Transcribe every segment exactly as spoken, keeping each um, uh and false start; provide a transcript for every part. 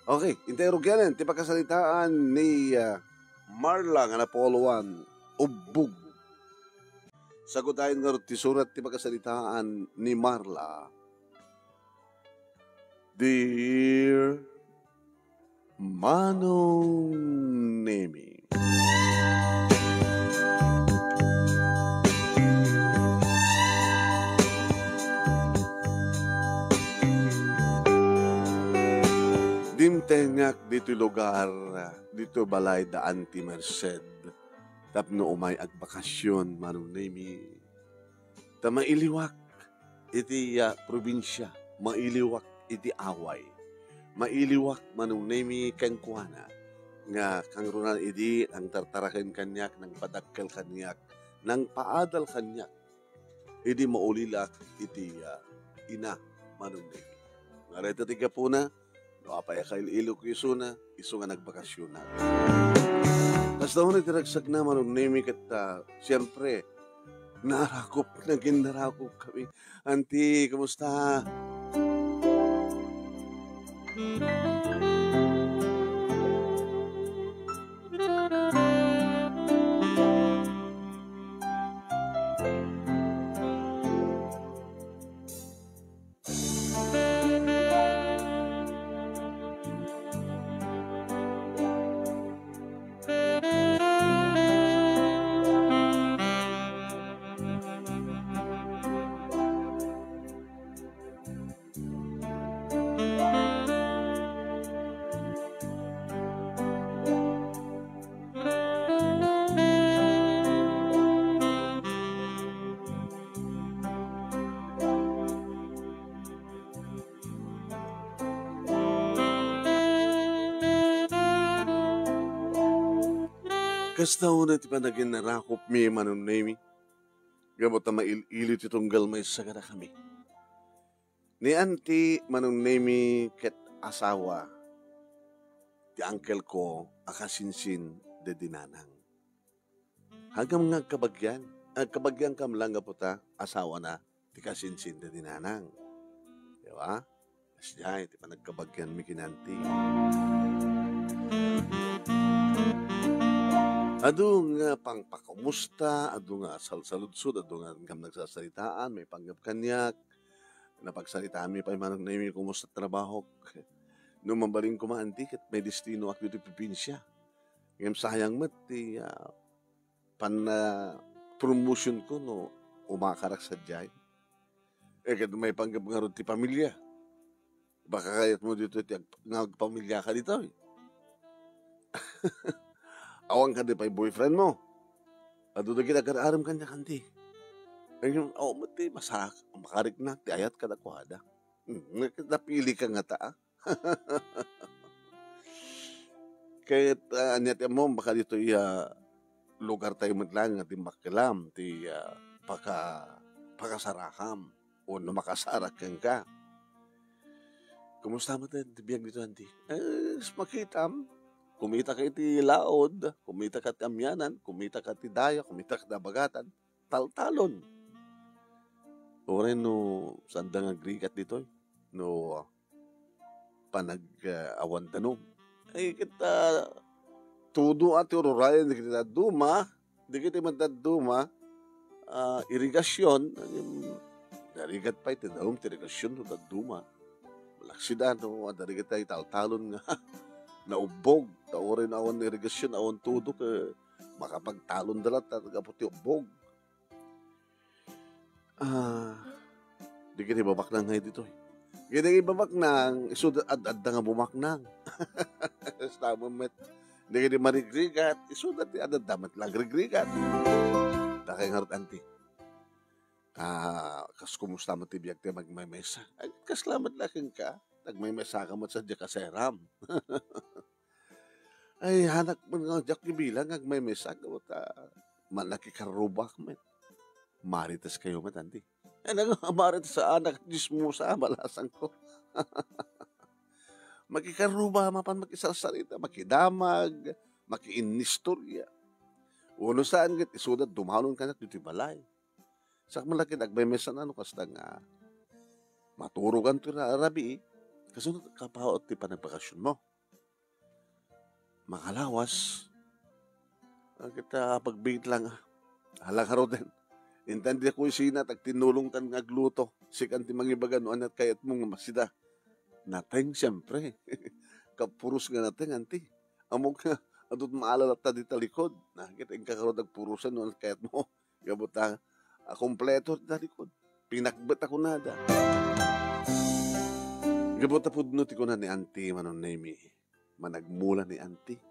Okay, intay rugianen ti pakasaritaan ni, ah, Marla nga napuloan, ubbog. Sagutayen ngarud ti surat ti pakasaritaan ni Marla. Dear Manong Nemi. Dimtengak ditoy lugar, ditoy balay da Auntie Merced, tapno umay agbakasyon, Manong Nemi. Ta mailiwak iti, ah, probinsia, mailiwak iti away, mailiwak, Manong Nemi, kenkuana, nga kangruna idi nangtartaraken kaniak, nangpadakkel kaniak, nangpaadal kaniak, idi maulilak iti, ah, ina, Manong Nemi. Nga dayta ti gapuna, no apay a kail-ilok isuna, isu nga nagbakasyonan. Kasta unay ti ragsakna, Manong Nemi, ket, ah, siempre, narakop, nagin narakop kami. Auntie, kumusta? Kasta unay ti panagin narakopmi, Manong Nemi, gapu ta mail-iliw ti tunggal maysa kadakami. Ni Auntie, Manong Nemi, ket asawa ti uncle ko a kasinsin daydi nanang. Haanka nga agkabagian, agkabagiankam lang gapu ta asawana ti kasinsin daydi nanang. Di ba? Kasdiay ti panagkabagianmi ken Auntie. Adu nga pangpakumusta, adu nga salsaludsod, adu nga ngem nagsasaritaan, maipanggep kaniak. Napagsaritaanmi pay, Manong Nemi, kumusta trabahok? No mabalin koma, Auntie, ket may destinoak ditoy probinsia. Ngem sayang met ti, ah, pan-, ah, promotion ko no umakarak sadiay. Eh, ket maipanggep ngarud ti pamilia. Baka kayatmo ditoy ti ag-, nga agpamiliaka ditoy. Awan kadi pay boyfriend mo? Adu dagiti agar-arem kaniak, Auntie. Ay, awan met ti masak-, makariknak ti ayat kadakuada. Hmm, napilika ngata, ah. Ket, ah, ania ti ammom, baka ditoy, ah, lugar tayo met laeng nga dimmakkelam ti, ah, paka-, pakasarakam wenno makasarak kenka. Kumusta met ti biag ditoy, Auntie? Eh, makitam, kumitaka iti laod, kumitaka ti amianan, kumitaka ti daya, kumitaka ti abagatan. Taltalon. Uray no, saanda nga agrigat ditoy. No, panag, ah, awan danum. Ay, ket, ah, todo a ti ururayen dagiti dadduma, dagiti met dadduma, ah, irigasion, ngem narigat pay ti danum ti irigasion no dadduma. Malaksida no, adda dagiti taltalon nga naubbog, ta uray no awan irigasion, awan todo, ket makapagtalon da latta gapu ti ubbog. Ah, dagiti babaknang nga ditoy. Dagiti babaknang, isu da-, ad-, adda nga bumaknang. Kasta met. Dagiti marigrigat, isu da ti ad-, adda met lang rigrigat. Dakay ngarud, Auntie. Ah, kas kumusta met ti biag ti magmaymaysa? Ay, kasla met la kenka. Nagmaymaysa ka met sadiay, kaseram. Ay, hanak man nga diak bilang nga agmaymaysa, gapu ta, ma-, nakikarrubak met. Marites kayo met, Auntie. Ay, nag-, marites a anak, chismosa, balasang ko. Makikarruba, mapan makisarsarita, makidamag, makiinnistorya. Wenno saan ket isuda dumalon kaniak ditoy balay. Sak man la ket agmaymaysa no kasta nga maturogan ti ra-, rabii, kasunod kapaut ti panagpakasionmo. Makalawas. Ket, ah, pagbingit lang, ah. Hala, ngaruden. Intan di ako isina, tagtinulongtan nga agluto. Sika ti mangibaga no aniat kayatmo nga masida. Nateng, siempre. Kapuros nga nateng, anti. Ammok nga, adut maalalatta dita likod. Na, ket inka ngarud agpurosan no aniat kayatmo. Gapu ta, ah, kompleto dita likod. Pinakbet a kunada. Gapu ta pudno ti kuna ni Auntie Manong Nemi. Managmula ni Auntie.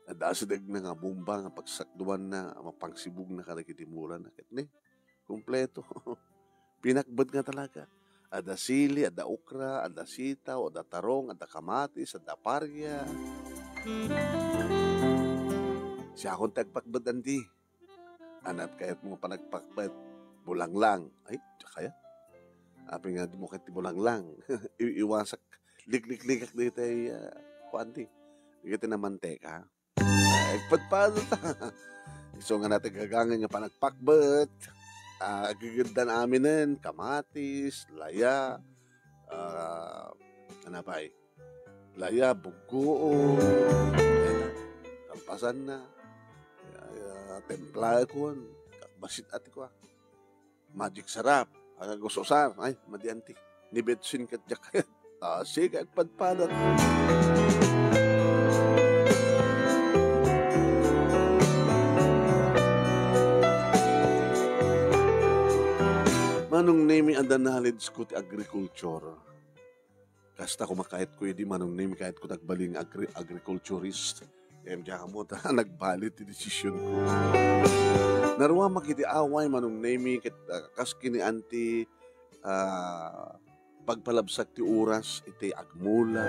Adda asidegna nga bomba nga pagsakduanna a mapangsibugna kadagiti mulana ket ne, kompleto. Pinakbet nga talaga. Adda sili, adda okra, adda sitaw, adda tarong, adda kamatis, adda parya. Siakon ti agpakbet, Auntie. Aniat kayatmo nga panagpakbet? Bulanglang. Ay, diak kayat. Apay nga dimo kayat ti bulanglang? I-, iwasak. Likliklikak daytoy, ah, kuan ti. Dagiti namanteka. Ay, agpadpada ta. Isu nga natagagangan nga panagpakbet. Ah, agigiddan aminen, kamatis, laya, ah, ano pay? Laya, buggoon, ayan na, kalpasanna, ah, templaekon, bassit a ti kua. Magic Sarap, agusosar, ay, madi Auntie. Ni Betsin ket diak kayat. Ah, sige, agpadpada. Manong Nemi, adda knowledge ko ti agriculture. Kasta koma kayatko idi, Manong Nemi, kayatko ti agbalin nga agri-, agriculturist. Ngem diak ammo ta nagbali ti desisionko. Naruamak iti away, Manong Nemi, ket, ah, kas ken ni Auntie, ah, pagpalabsak ti oras iti agmula.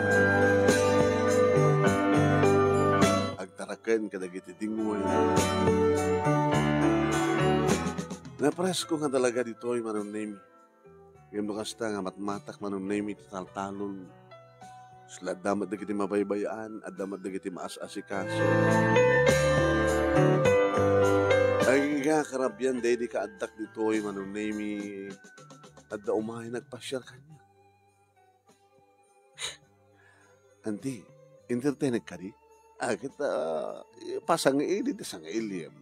Agtaraken kadagiti dingway. Napresko nga talaga ditoy, Manong Nemi. Ngem no kasta nga matmatak, Manong Nemi, ti taltalon. Sla adda met dagiti mabaybay-an, adda met dagiti maas-asikaso. Ay, nga karabian, daydi kaaddak ditoy, Manong Nemi. Adda umay nagpasiar kaniak. Auntie, entertainek kadi? Ah, ket, ah, pasang ili ti sangailiem.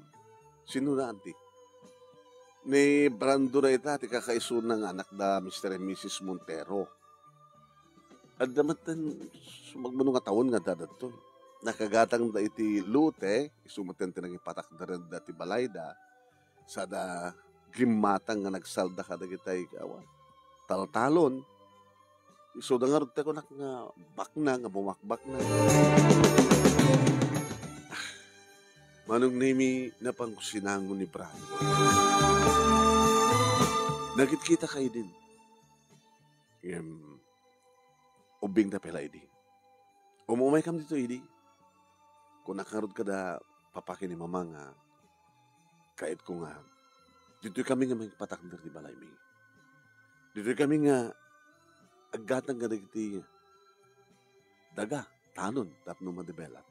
Sino na, Auntie? Ni Brando dayta ti kakaisuna nga anak da Mister and Missus Montero. Adda metten sumagmamano nga tawen nga adda daytoy. Nakagatangda iti lote, isu metten ti nangipatakder da ti balayda. Sada gimmatang nga nagsalda kadagitay, awan, taltalon. Isuda ngarud ti kunak nga baknang, nga bumakbaknang. Manong Nemi, napanko sinango ni Brando. Nagkitkitak idi. Ngem, ubbingda pay la idi. Umumaykam ditoy idi. Kunak ngarud kada papa ken ni mama nga kayatko nga ditoy kami nga mangipatakder ti balaymi. Ditoy kami nga aggatang kadagiti daga, talon, tapno ma-develop.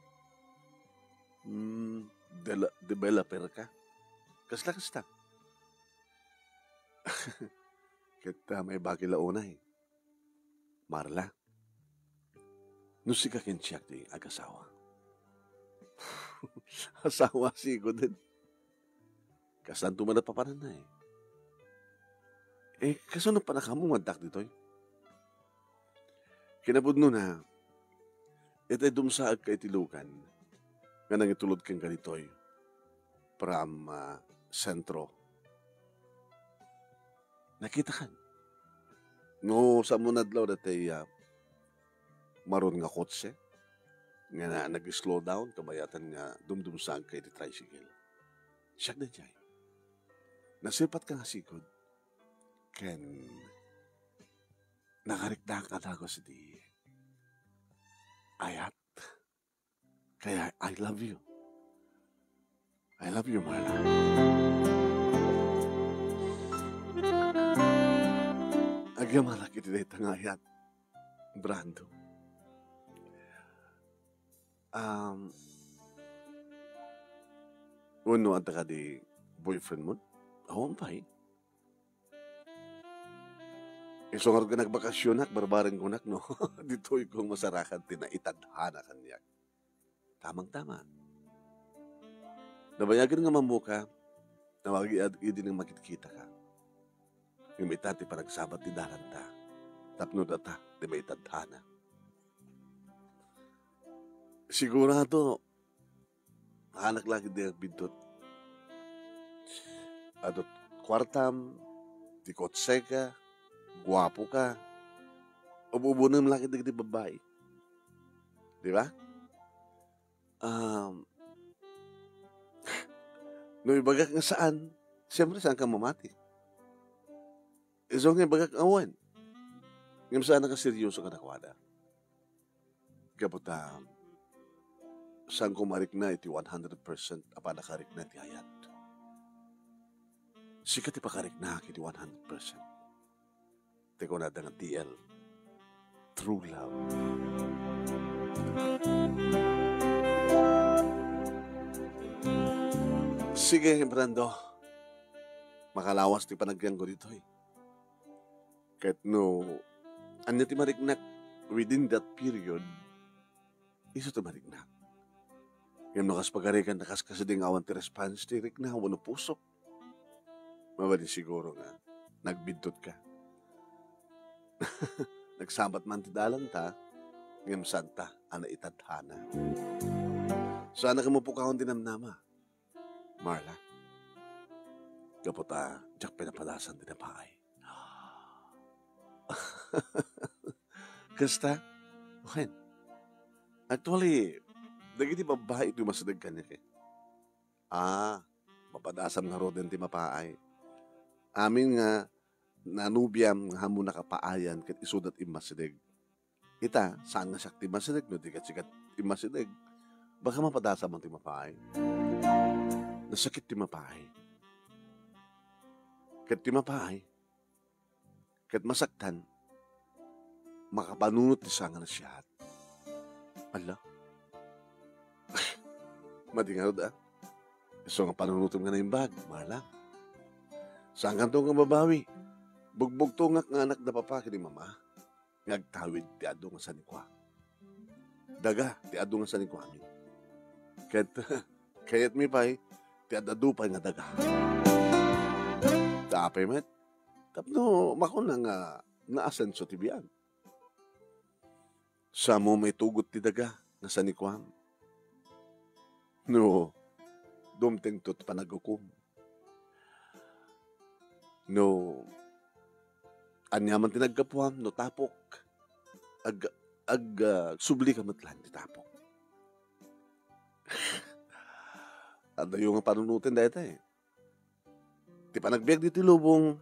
Hmm, dela-, developer ka? Kasla, kasta? Ket, ah, maibagi la unay. Marla, no sika ken siak ti agasawa. Asawa, siguden. Kasanto man a papananna, eh. Eh, kasano pannakaammo nga addak ditoy? Kinapudnona, itay dumsaek ka iti lugan nga nangitulod kenka ditoy from, ah, sentro. Nakitakan. No, saanmo nga adlaw daytay, ah, maron nga kotse nga na-, nag-slow down, kabayatan nga dumdumsaek ka iti tricycle. Siak daydiay. Nasipatka nga sigud ken nakariknak a dagus iti ayat. Kaya, I love you. I love you, Marla. Agyamanak iti dayta nga ayat, Brando. Um, wenno, adda kadi boyfriend mo? Awan pay. Isu ngarud nga nagbakasionak, barbareng kunak, no? Ditoy kong masarakan ti naitadhana kaniak. tamang-tama. Nabayagen nga mammuka, no ag-, ag-, idi nga makitkitaka. Ngem ita ti panagsabat ti dalanta, tapno data ti maitadhana. Sigurado, anak lagi di agbiddut. Adut kuartam, ti kotseka, guapoka, ububunem lagi dagiti babbai. Di ba? Um, no ibagak nga saan, siyempre, saan ka mamati? Isu nga ibagak nga wen. Ngem saan nga seryoso kadakuada. Gapu ta, saan ko marikna iti one hundred percent a panakarikna ti ayat. Sika ti pakarikna iti one hundred percent. Ti kunada nga T L. True love. Sige, Brando. Makalawas ti panagyanko ditoy. Ket no, ania ti mariknak within that period, isu ti mariknak. Ngem no kas pagarigan, no kas kasdi nga awan ti response ti rikna wenno pusok, mabalin siguro nga nagbiddut ka. Nagsabat man ti dalanta, ngem santa a naitadhana. Saan a kamo pukawan ti namnama, Marla. Gapu ta, diak pinapadasan ti napaay. Kasta? Wen. Actually, dagiti babbai ti umasideg kaniak, eh. Ah, mapadasam ngaruden ti mapaay. Amin nga nanubiam nga ammona a paayan ket isuda ti immasideg. Ita, saan nga siak ti immasideg, no di ket sika ti immasideg. Baka mapadasam man ti mapaay. Nasakit ti mapaay. Ket ti mapaay, ket masaktan, makapanunot ti saan nga nasayaat. Ala. Madi ngarud, ah. Isu nga panunotem nga naimbag, Marla. Saankanto nga mabawi. Bugbugtongak nga anak da papa ken ni mama nga agtawid ti adu nga sanikuam. Daga ti adu nga sanikuami. Ket kayatmi pay ti ad-adu pay nga daga. Ta apay met, tapno makuna nga naasenso ti biag. Sa mo maitugot ti daga nga sanikuam. No, dumtengto ti panaghukom. No, aniaman ti naggapuam, no tapok, ag-, ag-, ah, subli ka met laeng ti tapok. Adayo nga panunoten dayta, eh. Ti panagbiag ditoy lubong,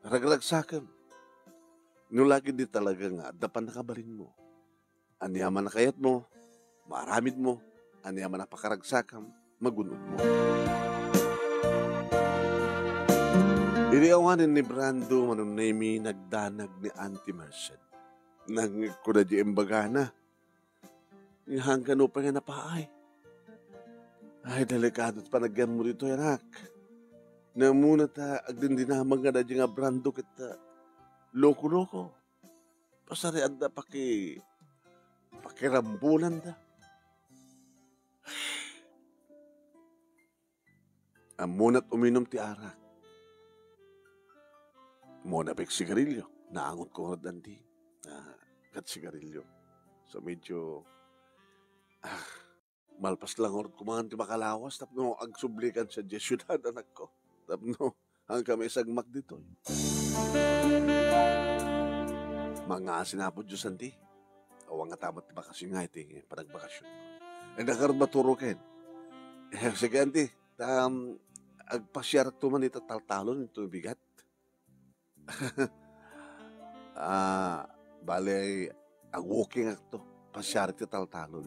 ragragsakem. No lagi di talaga nga adda pannakabalinmo. Aniaman a kayatmo, maaramidmo, aniaman a pakaragsakam, magun-odmo. Idi awanen ni Brando, Manong Nemy, nagdanag ni Auntie Merced. Nangngegko daydi imbagana. Ngem kano pay nga napaay. Ay, delikado ti panagyanmo ditoy, anak. Ammona ta agdindinamag nga daydi nga Brando ket, ah, loko-loko. Pasarianda paki-, pakirambonanda. Ammona't uminom ti arak. Ammona pay sigarilyo. Naangotko ngarud, Auntie. Ah, ket sigarilyo. So, medyo, ah, malpas la ngarud koma ti makalawas tapno agsublikan sadiay siudad, anakko. Tapno, saan ka maisagmak ditoy. Mangngaasin Apo Dios, Auntie. Awan nga ta met ti bakasyon nga iti panagbakasyon. Ay, nakarud maturo ken. Eh, sige, Auntie. Ta, um, agpasiarakto man ita taltalon, ito bigat. Ah, bale, ag-walking akto. Pasiarak ti taltalon.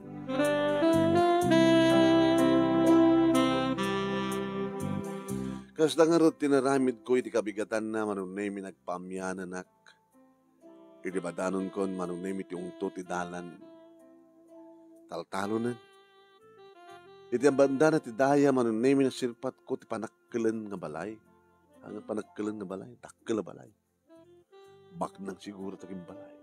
Kasta ngarud ti naramidko iti kabigatanna, Manong Nemy, nagpaamiananak. Idi badanonkon, Manong Nemy, ti ungto ti dalan, taltalonen. Iti bandana ti daya, Manong Nemy, nasirpatko ti panakkelen nga balay. Ania panakkelen nga balay? Dakkel a balay. Baknang siguro ti agbalay.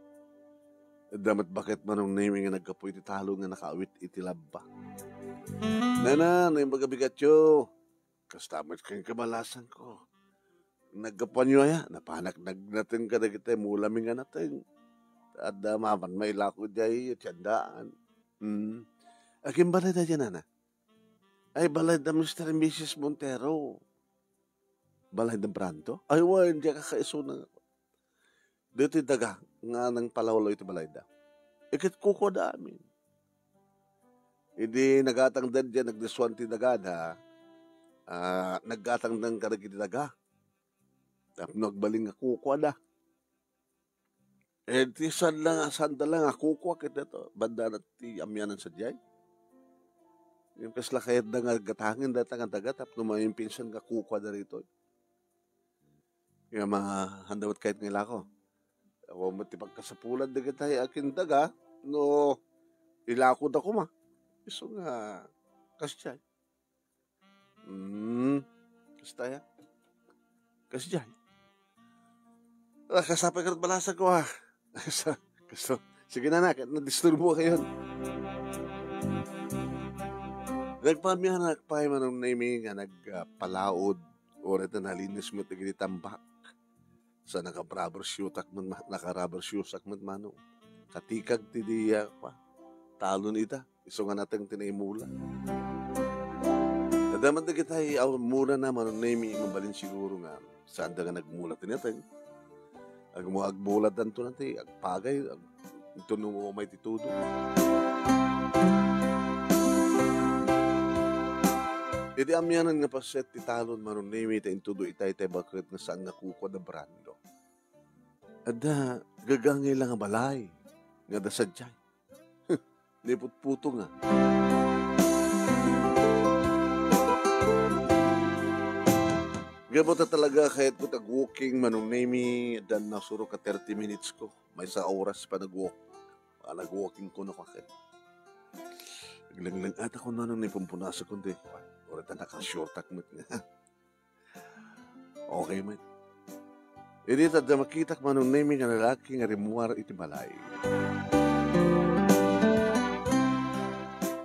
Adda met baket Manong Nemi nga naggapu iti talon nga nakaawit iti labba. Nana, no imbag a bigatyo, kasta met ken kabalasanko. Naggapuanyo aya, napanak nagnateng kadagiti mulami nga nateng. Adda mapan mailako diay tiendaan. Hmm. Agimbalay da diay, nana. Ay, balay da Mister and Missus Montero. Balay da Brando? Ay, wen, diay kakaisuna. Ditoy daga nga nangpalawlaw iti balayda. Iket kukuada amin. Idi nagatangda diay nagdisuan ti dagada, ah, naggatangdan kadagiti daga. Tapno agbalin nga kukuada. Eh, ti saan lang, saan da lang a kukua ket daytoy, bandana ti amianan sadiay. Yung kasla kayatda nga gatangen dayta nga daga tapno maimpinsan nga kukua da ditoy. Nga ma-, handa met kayat nga ilako. Awan met ti pagkasapulan dagiti akin daga, no ilako da koma. Isu nga, kasdiay. Hmm, kasta ya. Kasdiay. Ah, kasapay ka rit balasangko, ah. Sa-, kaso, sige na na, ket nadisturbo kayon. Nagpaamianak pay Manong Nemi nga nagpalaod, uray ta nalinis met dagiti tambak. Sa naka-rubber shoetak met ma-, naka-rubber shoesak met, Manong. Katikag ti di, ah, pa, talon ita. Isu nga nateng ti naimula. Adda met dagiti aw-, mulana Manong Nemi, mabalin siguro nga saanda nga nagmula ti nateng. Agmu-, agmuladanto na ti agpagay, ag-, inton umay ti tudo. Iti amianan nga paset ti talon Manong Nemi, ta intudo itay tay baket nga saan nga kukua da Brando. Adda gagangay la nga balay nga adda sadiay. Niputputo nga. Gapu ta talaga kayatko ti ag-walking Manong Nemi, adda nasurok a thirty minutes ko. Maysa a oras pa nag-walk. Ah, nag-walking ko no kaket. Aglangleng-at ako Manong Nemi, pumpunasekon ti. Uray ta naka-shortak met nga. Okay met. Idi ta adda makitak Manong Nemi nga lalaki nga rimmuar iti balay.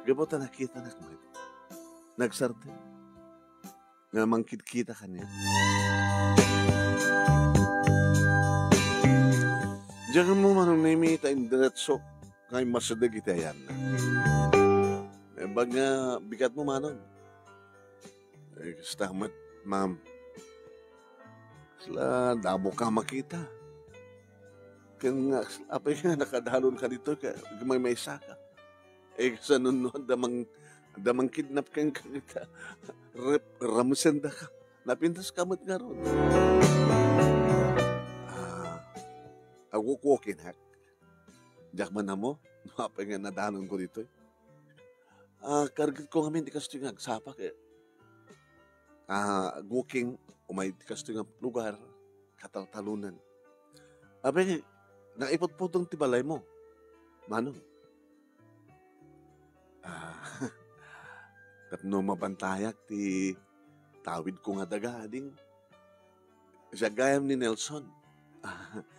Gapu ta nakitanak met. Nagsardeng. Nga mangkitkita kaniak. Diak mo Manong Nemi ta indiretso nga immasideg iti ayanna. Naimbag nga bigat mo, Manong. Eh, kasta met, ma'am. Kasla, damo ka makita. Ken nga, apay nga nakadalon ka ditoy, ka, agmaymaysa ka. Eh, kasano no, adda mang-, adda mangkidnap kenka, kita. Rep-, ramsenda ka. Napintas ka met ngarud. Ah, agwalk-walking, ha? Diak man ammo, no apay nga nadanon ko ditoy. Ah, kargit ko ngamin ti kastoy nga agsapa ket, ah, ag-walking, umay ti kastoy nga lugar, kataltalonan. Apay, naiputputong ti balay mo. Manong? Ah, tapno mabantayak ti tawid ko nga daga, ading. Siak gayam ni Nelson.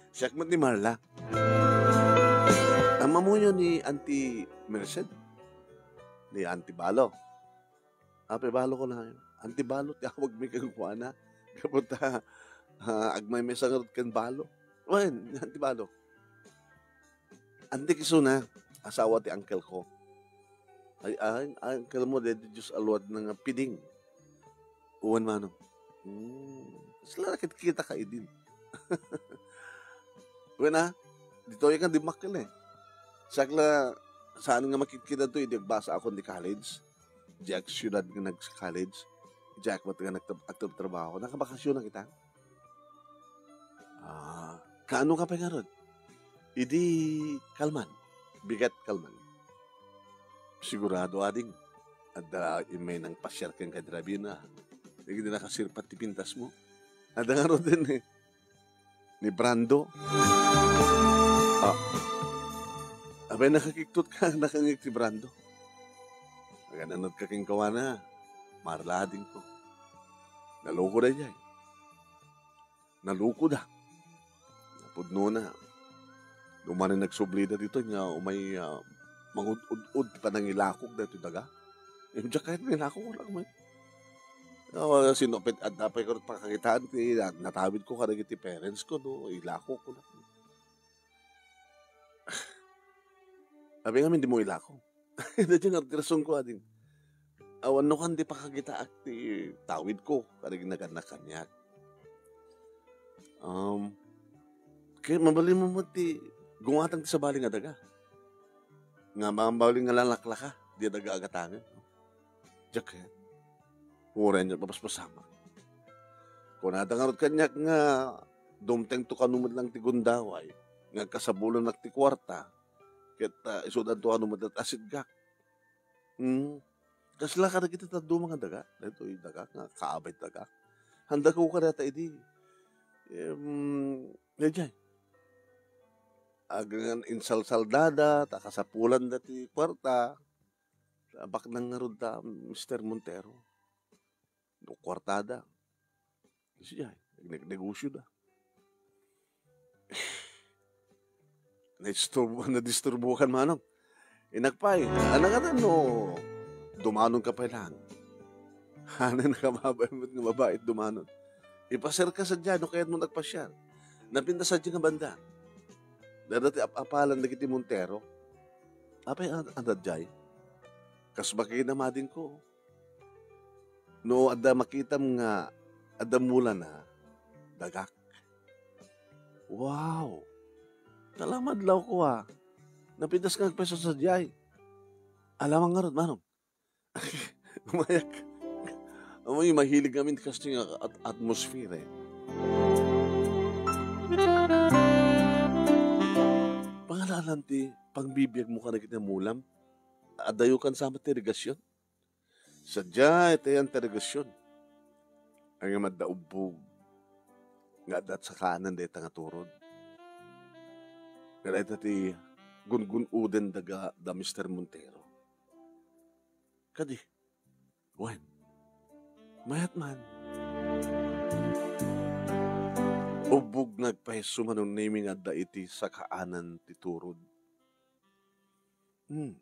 Siak met ni Marla. Ammoyo ni Auntie Merced? Ni Auntie Balo. Ape Balo ko na. Auntie Balo, ti awag mi kenkuana. Gapu ta, ah, agmaymaysa ngarud ken Balo. Wen, ni Auntie Balo. Auntie kisuna, asawa ti uncle ko. Ay, ay, uncle mo, daydi Diyos a luadna nga Piding. Uwan, Manong. Hmm. Kasla nakitkitak idin. Wen, ah, ditoy nga dimmakkel, eh. Siak la, saan nga makitkita to, idi agbasa ako di college. Diak siyudad nga nag-college. Diak met nga nagtab-, agtabtrabaho. Nakabakasyon na kita. Ah, kaano ka pay ngarud? Idi kalman. Bigat kalman. Sigurado, ading. Adda immay nangpasiar kenka idi rabii na. Idi nakasirpat ti pintas mo. Adda ngarud din eh. Ni Brando. Ah. Apay nakakiktot ka, nakangeg ti Brando. Agan-anad ka kenkuana. Marla adingko. Naloko daydiay. Naloko da. Napudnona. No manen nagsublida ditoy nga umay, ah, mangud-ud-ud ti panangilakok daytoy daga. Em, diak kayat nga ilakok, wala kami. Ah, sino pet-, adda pay karot pakakitaan ti na-, natawid ko kadagiti parents ko, no, ilakok ko na. Abi ngamin, di mo ilako. Daytoy nga rason ko, ading. Awan no kan di pakakitaak ti tawid ko, kadagiti nagannak kaniak. Um, kay mabalin mo met ti gumatang ti sabali nga daga. Nga mabalin nga lalaklaka, di daga agatangen. Diak kayat. Uray ania mapaspasamak. Kunada ngarud kaniak nga dumtengto kano met lang ti gundaway, nga agkasabulannak ti kuarta, ket, ah, isudanto kano met latta a sitgak. Hmm. Kasla kadagiti dadduma nga daga, daytoy daga nga kaabay daga. Handagko kadata idi, em, daydiay. Agangan insalsaldada, ta kasapulanda ti kuarta. Baknang ngarud ta, Mister Montero. No kuartada. Siya, nag-, negosyo da. Naisturbo, nadisturbokan manong. Inak pay, ano nga no dumanon ka pay lang. Hanan ka mabay mo nga babae dumanon. Ipasar ka sa dyan, no kayat mo nagpasyar. Napinta sa dyan nga banda. Dada ti ap-apalan dagiti Montero. Apay, an-, ano dyan? Kas bakit na mading ko. No adda makitam nga adda mulana, dagak. Wow! Talamadlaw ko, ah. Napitas nga agpeso sa diay. Alamang ngarud, manong. Umayak. Amoy mahilig kami kasi nga at-, atmosphere, eh. Pangalanan ti pangbibiag mo ka na kita mulam. Adayo kan sama ti irigasyon. Sadiay ti ayan ti irigasyon. Ay nga madda ubbog nga adda sakanan dayta nga turod. Nga dayta ti gungun-oden daga da Mister Montero. Kadi, wen, mayat man. Ubbog nga agpayso manunimi nga adda iti sakaanan ti turod. Hmm.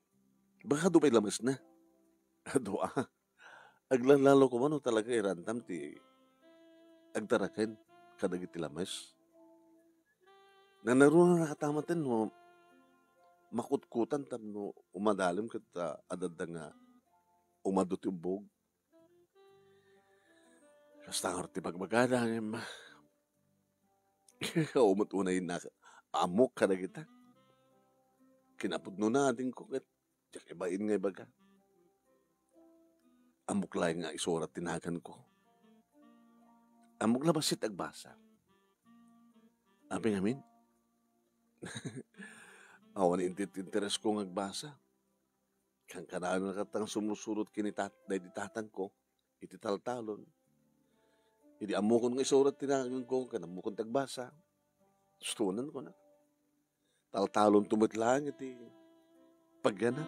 Baka adu pay lamesna. Adu, ah. Aglalalo ko man no talaga irantam ti agtaraken kadagiti lames. Nanaruna nakatamaten no makutkutan tapno umadalem ket, ah, adda nga umadu ti ubbog. Kasta ngarud ti bagbagada, ngem, awan met unay na ammok kadagita. Kinapudnona, adingko, ket diak ibain nga ibaga. Ammok laeng nga isurat ti naganko. Ammok la bassit agbasa. Apay ngamin? Awan inti ti interesko nga agbasa. Kankanayon latta nga sumursuro ken ni tat-, daydi tatangko iti taltalon. Idi ammokon nga isurat ti naganko, ken ammokon ti agbasa. Gustonan ko na. Taltalonto met laeng iti pagyanat.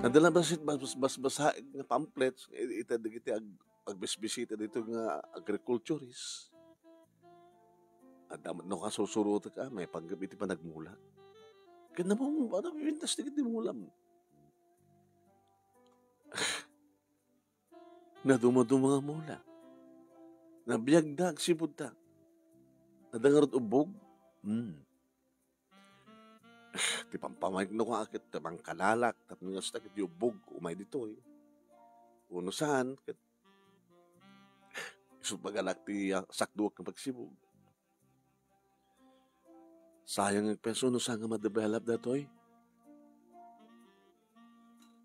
Adda la bassit bas-, bas-, basbasaek nga pamphlets, i-, ita dagiti ag-, agbisbisita dito nga agriculturist. Adda met no kasursurotek, ah, maipanggep iti panagmula. Ket napum-, ano, pipintas dagiti mulam. Nadumaduma nga mula. Nabiagda, agsipudta. Adda ngarud ubbog? Hmm. Ti pampamaikno ko, ah, ket mangkalalak, tapno kasta ket ubbog, umay ditoy. Uno saan, ket isu pagalak ti, ah, sakduak nga pagsibug. Sayang nga peso no saan nga ma-develop datoy.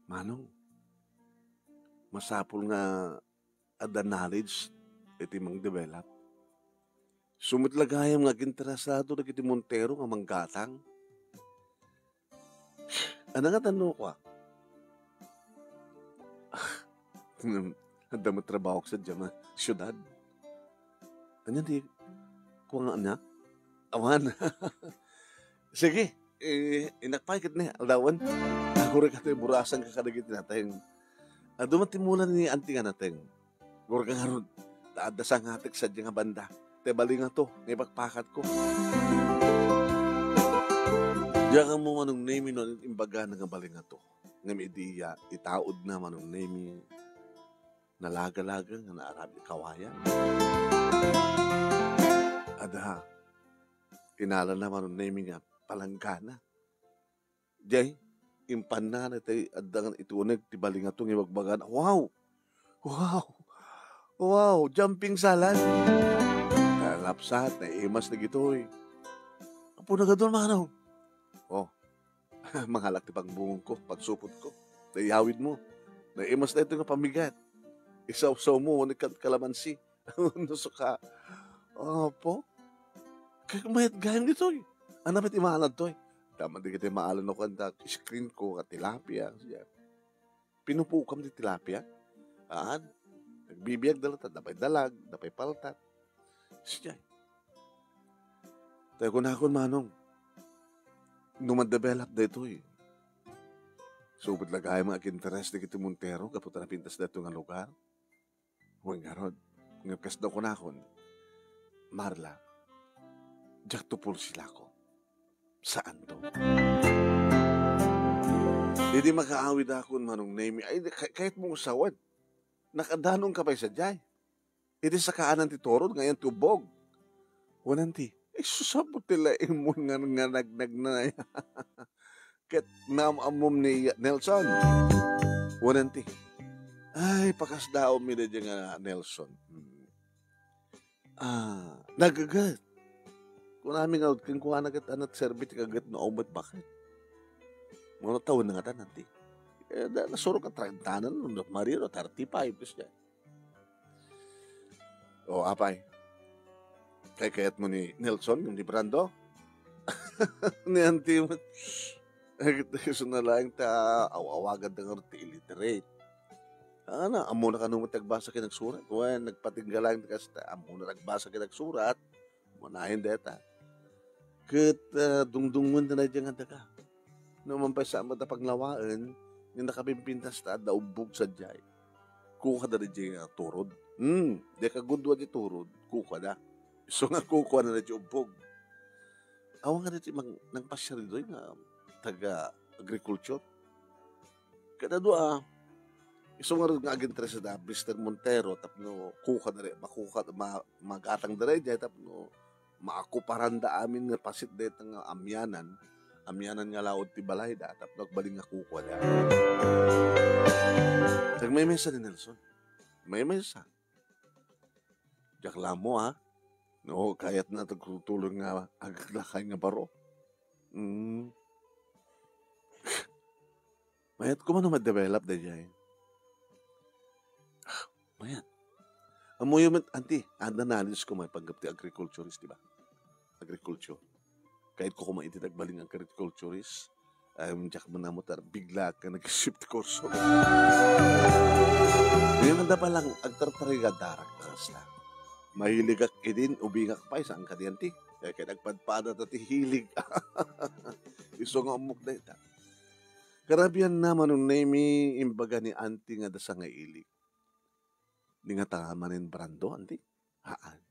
Manong, masapul nga adda knowledge iti mang-develop. Isu met la gayam nga aginteresado dagiti Montero nga manggatang. Ano nga tanno ko, ah? Adda met trabahok sa dyan nga syudad. Anya di ko nga anya? Awan. Sige, eh, inak pay ket ni, aldawan. Agurek ket burasan ka kadagiti nateng. Adu man ti mula ni anti nga nateng. Agurek ngarud, ta adda sangatek sadiay nga banda. Ti balingato nga ipakpakatko. Diak ammo, Manong Nemi, no imbagana nga balingato. Ngem idi itaudna, Manong Nemi, nalagalaga nga naarami kawayan. Adda, inalana, Manong Nemi, nga palanggana. Jay, impanna na ti adda nga ituneg ti balingato nga ibagbagana. Wow! Wow! Wow! Jumping salad! Nalapsat, naimas dagitoy. Apo, nagadun, Manong. Oh, mangalak ti pangbungongko, pagsupotko. Naiyawidmo. Naimas daytoy nga pamigat. Isawsawmo, ni kalamansi. No suka. Apo? Kay mayat gayam ditoy. Ania met imaanad toy? Dama dagiti maalan no kanta, screen ko, nga tilapia. Siya. Pinupukam ti tilapia. Aan? Nagbibiag da latta, adda pay dalag, adda pay paltat. Siya. Tay kunakon, Manong, no ma-develop daytoy, subit la gayam nga aginteres dagiti Montero gapu ta napintas daytoy nga lugar. Wen ngarud, ngem kasda kunakon, Marla, diakto pulsilako. Saanto? Idi makaawidakon, Manong Nemi, ay, kay-, kayatmo nga sawen. Nakadanonka pay sadiay. Idi sakaanan ti turod, nga ayan ti ubbog. Wen anti, ay, sus, apo ti laeng mo nga, nga nagnagnay. Ket naam-ammom ni Nelson. Wen anti, ay, pakasdaawmi daydiay nga Nelson. Hmm. Ah, nagaget. Kunami nga kenkuana ket, a, nagserbi ti kaget no awan met baket. Mano tawen nga tan anti. Eh, da, nasurok a trentanan, no, Maria, no, thirty-five, plus dyan. O, apay. Kay kayat mo ni Nelson, ni Brando? Ni Auntie mo. Ay, isu na laeng ta aw-awagan da nga ti illiterate. Ana, ammona kano met ti agbasa ken agsurat. Wen, nagpatingga laeng ti kasta, ammona ti agbasa ken agsurat. Manayon deta. Ket, ah, dungdungngoen da daydiay nga daga. No man pay saan met a panglawaen, nga nakapimpintas ta adda ubbog sadiay. Kukada daydiay nga turod. Hmm, dayta kagudua ti turod, kukada. Isu nga kukuana daydiay ubbog. Awan nga daydiay mang-, nangpasiar ditoy nga taga-agriculture. Kada dua, isu ngarud nga aginteres da Mister Montero tapno kukada re-, makuka-, ma-, magatang da daydiay tapno maakuparanda amin nga pasit dayta nga amianan, amianan nga laud ti balayda, tapno agbalin nga kukuada. Nagmaymay sa ni Nelson. Maymay sa. Diak la ammo, a. No, kayatna ti agtultulon nga agaklakay nga baro. Mm. Mayat koma no ma-develop daydiay. Mayat. Ammoyo met, anti, adda knowledge ko may paggapu ti agriculturist, di ba? Agriculture. Kayatko koma iti nagbalin nga agriculturist. Ay, diak man amo ta bigla ka nag-shift kurso. Ngayon, anda pa lang, agtartariga darak ka kasla. Mahiligak idin, ubingak pay, saan ka diyan ti? Kaya, kaya nagpadpada ta ti hilig. Isu nga ummok dayta. Karabian na, Manong Nemi, imbaga ni Auntie nga dasa nga ili. Di nga ta manen Brando, Auntie? Haan.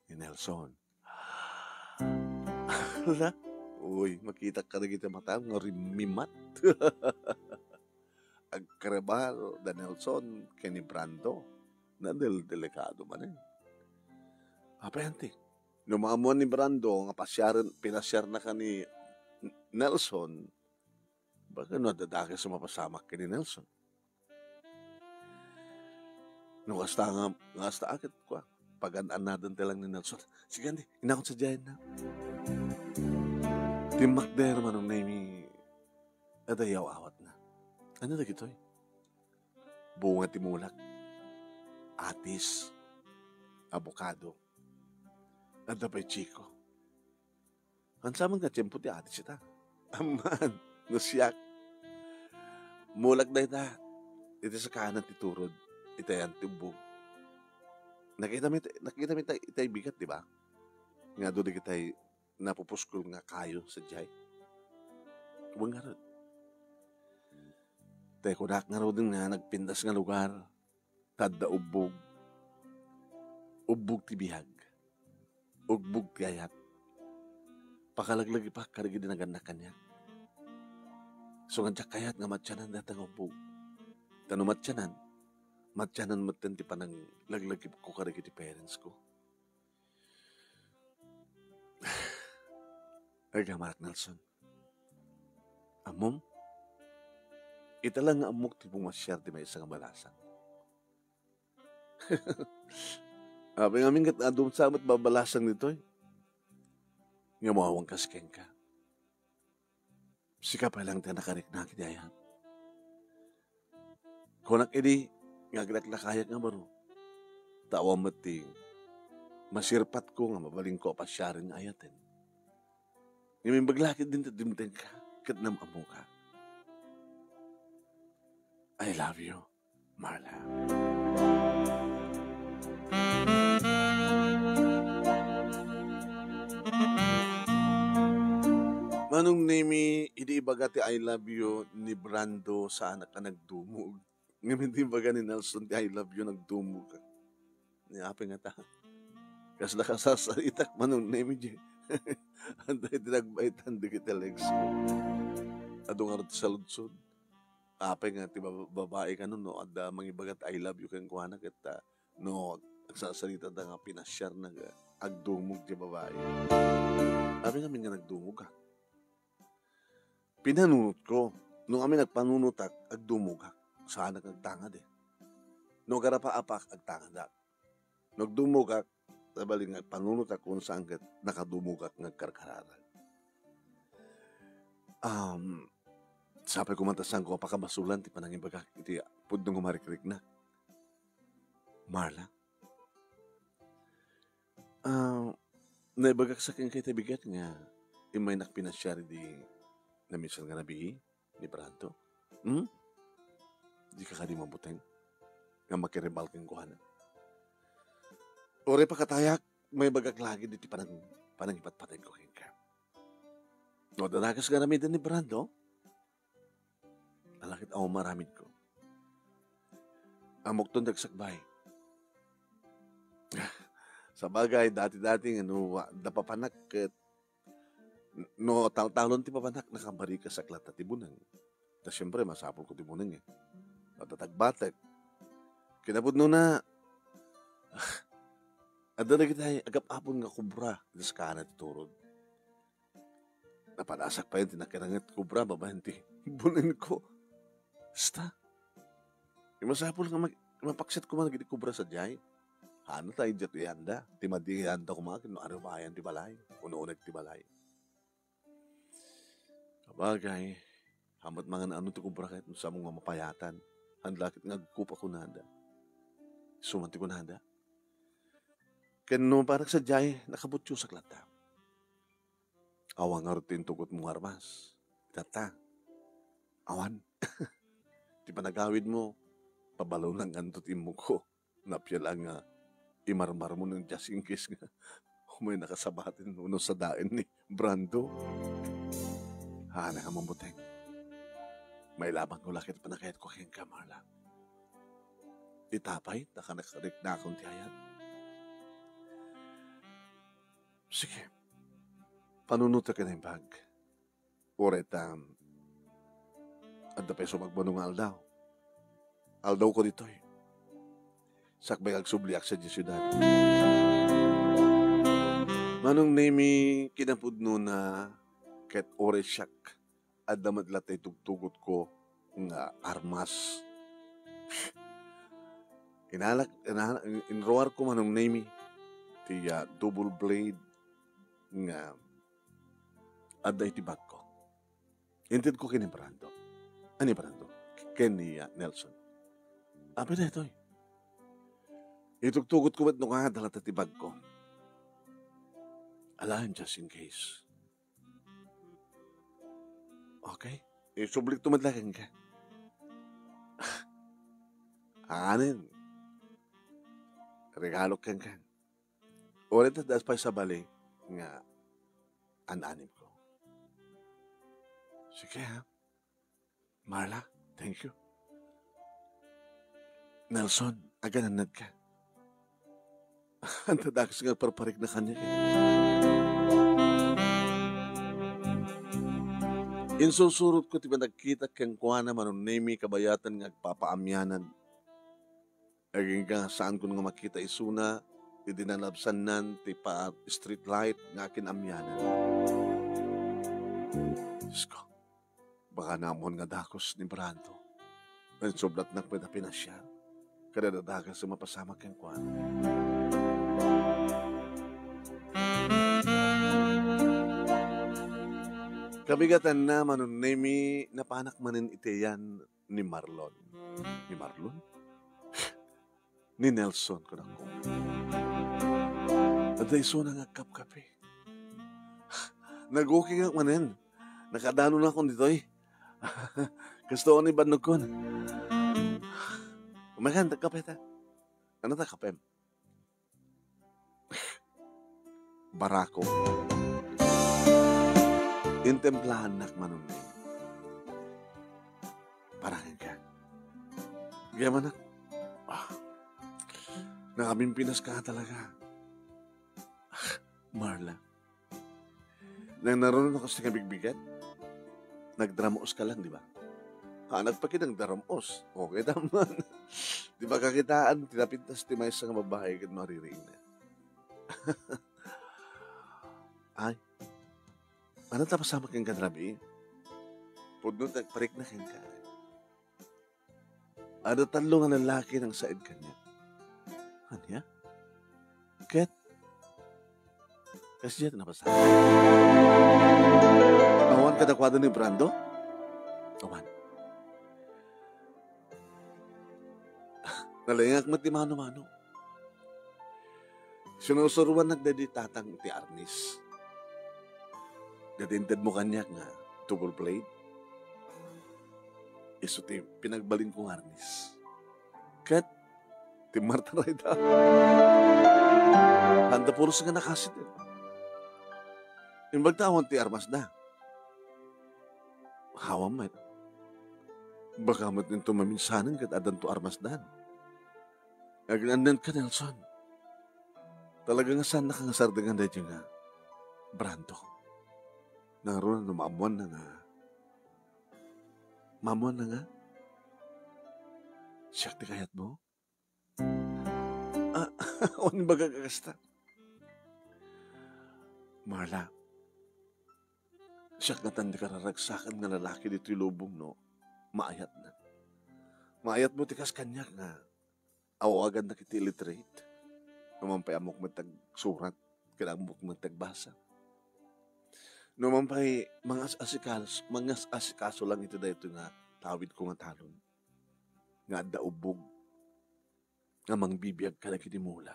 Ni Nelson. Hala? Uy, makitak ka dagiti matam nga rimmimat. Agkarabal da Nelson ken ni Brando. Nadel-, delikado manen. Apay, Auntie? No maammuan ni Brando nga pasiaren, pinasiarna ka ni N-, Nelson, baga no adda dakes a mapasamak ken ni Nelson. No kasta nga, nga kasta a ket kua, pagan-annaden ti lang ni Nelson. Sige, Auntie, inakon sadiayenna. Timmakder, Manong Nemi, adda yaw-awatna. Ania dagitoy? Bunga ti mulak. Atis. Abokado. Adda pay chiko. Ania man nga tiempo ti atis ita? Amman, no siak. Mulak dayta. Iti sakaanan ti turod. Ita yan ti ubbog. Nakita mi, nakita mi itay, itay bigat, di ba? Nga adu dagitay napupuskol nga kayo sadiay. Wen ngarud. Tay kunak ngaruden nga nagpintas nga lugar, ta adda ubbog. Ubbog ti biag. ugbog ti ayat. Pakalaglagipak kadagidi nagannak kaniak. Isu nga diak kayat nga matianan dayta nga ubbog. Ta no matianan, matianan metten ti pananglaglagipko kadagiti parents ko. Ay, gamarak, Nelson. Ammom? Ita lang nga ammok ti pumasiar ti maysa nga balasang. Apay ngamin ket adun sa met babalasang ditoy. Nga maawan kas kenka. Sika pay lang ti nakariknak iti ayat. Kunak idi nga aglaklakayak nga baro. Ta awan met ti masirpatko nga mabalinko a pasiaren nga ayaten. Ngem imbag la ket din ti dimtengka ket nam-ammoka. I love you, Marla. Manong Nemi, idi ibaga ti I love you ni Brando, saanak a nagdumog. Ngem idi ibaga ni Nelson ti I love you, nagdumog. Ni apay ngata. Kasla kasasaritak, Manong Nemi, diay. Anta iti nagbaetan dagiti legs ko. Adu ngarud ti saludsod. Apay nga ti baba-, babai kano no adda mangibaga ti I love you kenkuana ket, ah, no agsasarita da nga pinasiarna nga agdumog ti babai. Apay ngamin nga nagdumogak. Pinanunotko, no amin agpanunotak, agdumogak. Saanak nga agtangad, eh. No agarapaapak, agtangadak. No agdumogak, sabali nga agpanunotak, kun saan ket nakadumogak nga agkarkararag. Um, sapay koma ta saanko a pakabasolan ti panangibagak iti pudno nga marikriknak. Marla? Ah, naibagak sa kenka iti bigat nga immaynak pinasiar idi namisan nga nabii ni Brando. Hmm? Dika kadi mabuteng nga makiribal kenkuana? Uray pakatayak, maibagak lagi diti panang-, panangipatpateg ko kenka. No, adda nakas nga aramiden ni Brando, alakit awan maaramidko. Ammokton ti agsakbay. Sabagay, dati-dati nga no, wa-, adda papanak ket, no taltalon ti papanak, nakabarikas latta ti buneng. Ta siempre, masapulko ti buneng, eh. Adda tagbatek. Kinapudnona, adda dagiti agap-apon nga kobra iti sakana ti turod. Napadasak pay ti nakiranget kobra babaen ti bunenko. Basta, masapul nga mag-, mapaksit koma dagiti kobra sadiay. Haan ta idiat iyanda. Ti madi iyanda koma ket no arubayan ti balay, ununek ti balay. Sabagay, haan met mangan-ano ti kobra ket no samo nga mapayatan. Haan la ket nga agkupa kunada. Isu man ti kunada. Ken no mapanak sadiay, nakabutiosak latta. Awan ngarud ti intugotmo nga armas. Itatta. Awan. Ti panagawidmo, pabalonanganto ti immokko. Napia la nga imarmarmo ni Jasingkis nga umay nakasabaten no sadaen ni Brando. Haan nga mabuteng. Mailabanko la ket panagayatko kenka, Marla. Ita pay, nakariknakon ti ayat. Sige. Panunotek ken naimbag. Uray ta adda pay sumagmamano nga aldaw. Aldawko ditoy. Sakbay agsubliak sadiay siudad. Manong Nemi, kinapudnona ket uray siak, adda met latta itugtugotko nga armas. Inalak, inalak, inruarko, Manong Nemi, ti, ah, double blade nga adda iti bagko. Intedko ken ni Brando. Ah, ni Brando. Ken ni, ah, Nelson. Apay daytoy? Itugtugotko met no kaada latta ti bagko. Alaen, just in case. Okay? Isublikto met la kenka. Anen. Regalok kenka. Uray ta adda pay sabali nga an-anibko. Sige, ha? Marla, thank you. Nelson, aganannadka. Anta dakes nga agparparikna kaniak. Insursurotko ti panagkitak kenkuana, Manong Nemi, kabayatan nga agpapaamianan. Agingga, saanko nga makita isuna idi nalabsannan ti pa-, street light nga akin-amianan. Diyos ko, baka naammoan nga dakes ni Brando. Insublatnak met a pinasiar, kada dadagas a mapasamak kenkuana. Kabigatanna, Manong Nemi, napanak manen iti ayan ni Marlon. Ni Marlon? Ni Nelson, kunakon. Adda isuna nga agkapkape. Nag-okay nga manen. Nakadanonakon ditoy. Kastoy ni bannogkon. Umakan, agkape ta. Ania ti kapem? Barako. Intemplahannak, Manong Neng. Para kenka. Gayam, anak. Ah, nakapimpinas ka talaga. Ah, Marla. Nang naruno ka sa nga bigbigat, nagdramus ka lang, di ba? Ha, nagpakinang dramus. Okay naman. Di ba kakitaan, tinapintas ti maysa nga babae ket maririing na. Ay, ano ta pasama kenka rabii? Pudno ti agparikna kenka. Adda tallo nga lalaki nang said kaniak. Ania? Ket, kasdiay ti napasamak. Awan kadakuada ni Brando? Awan. Nalaingak met ti mano-mano. Sinusuroannak daydi tatang ti arnis. Daydi intedmo kaniak nga double blade. Isu ti pinagbalinko nga arnis. Ket, timmartaray da. Handa puros nga nakasit. Imbag ta awan ti armasda. Awan met. Baka met inton maminsanen ket addanto armasdan. Aginannenka, Nelson. Talaga nga saannaka nga sardengan daytoy nga Brando. Nangruna no maammoanna nga, maammoanna nga siak ti kayatmo? Ah, awan imbagak a kasta. Marla, siak ngatan ti kararagsakan nga lalaki ditoy lubong no maayatna. Maayatmo ti kas kaniak nga awagannak iti illiterate. No man pay ammok met ti agsurat, ket ammok met ti agbasa. No man pay mangas-asikas-, mangas-asikaso lang iti daytoy nga tawidko nga talon, nga adda ubbog nga mangbibiag kadagiti mula.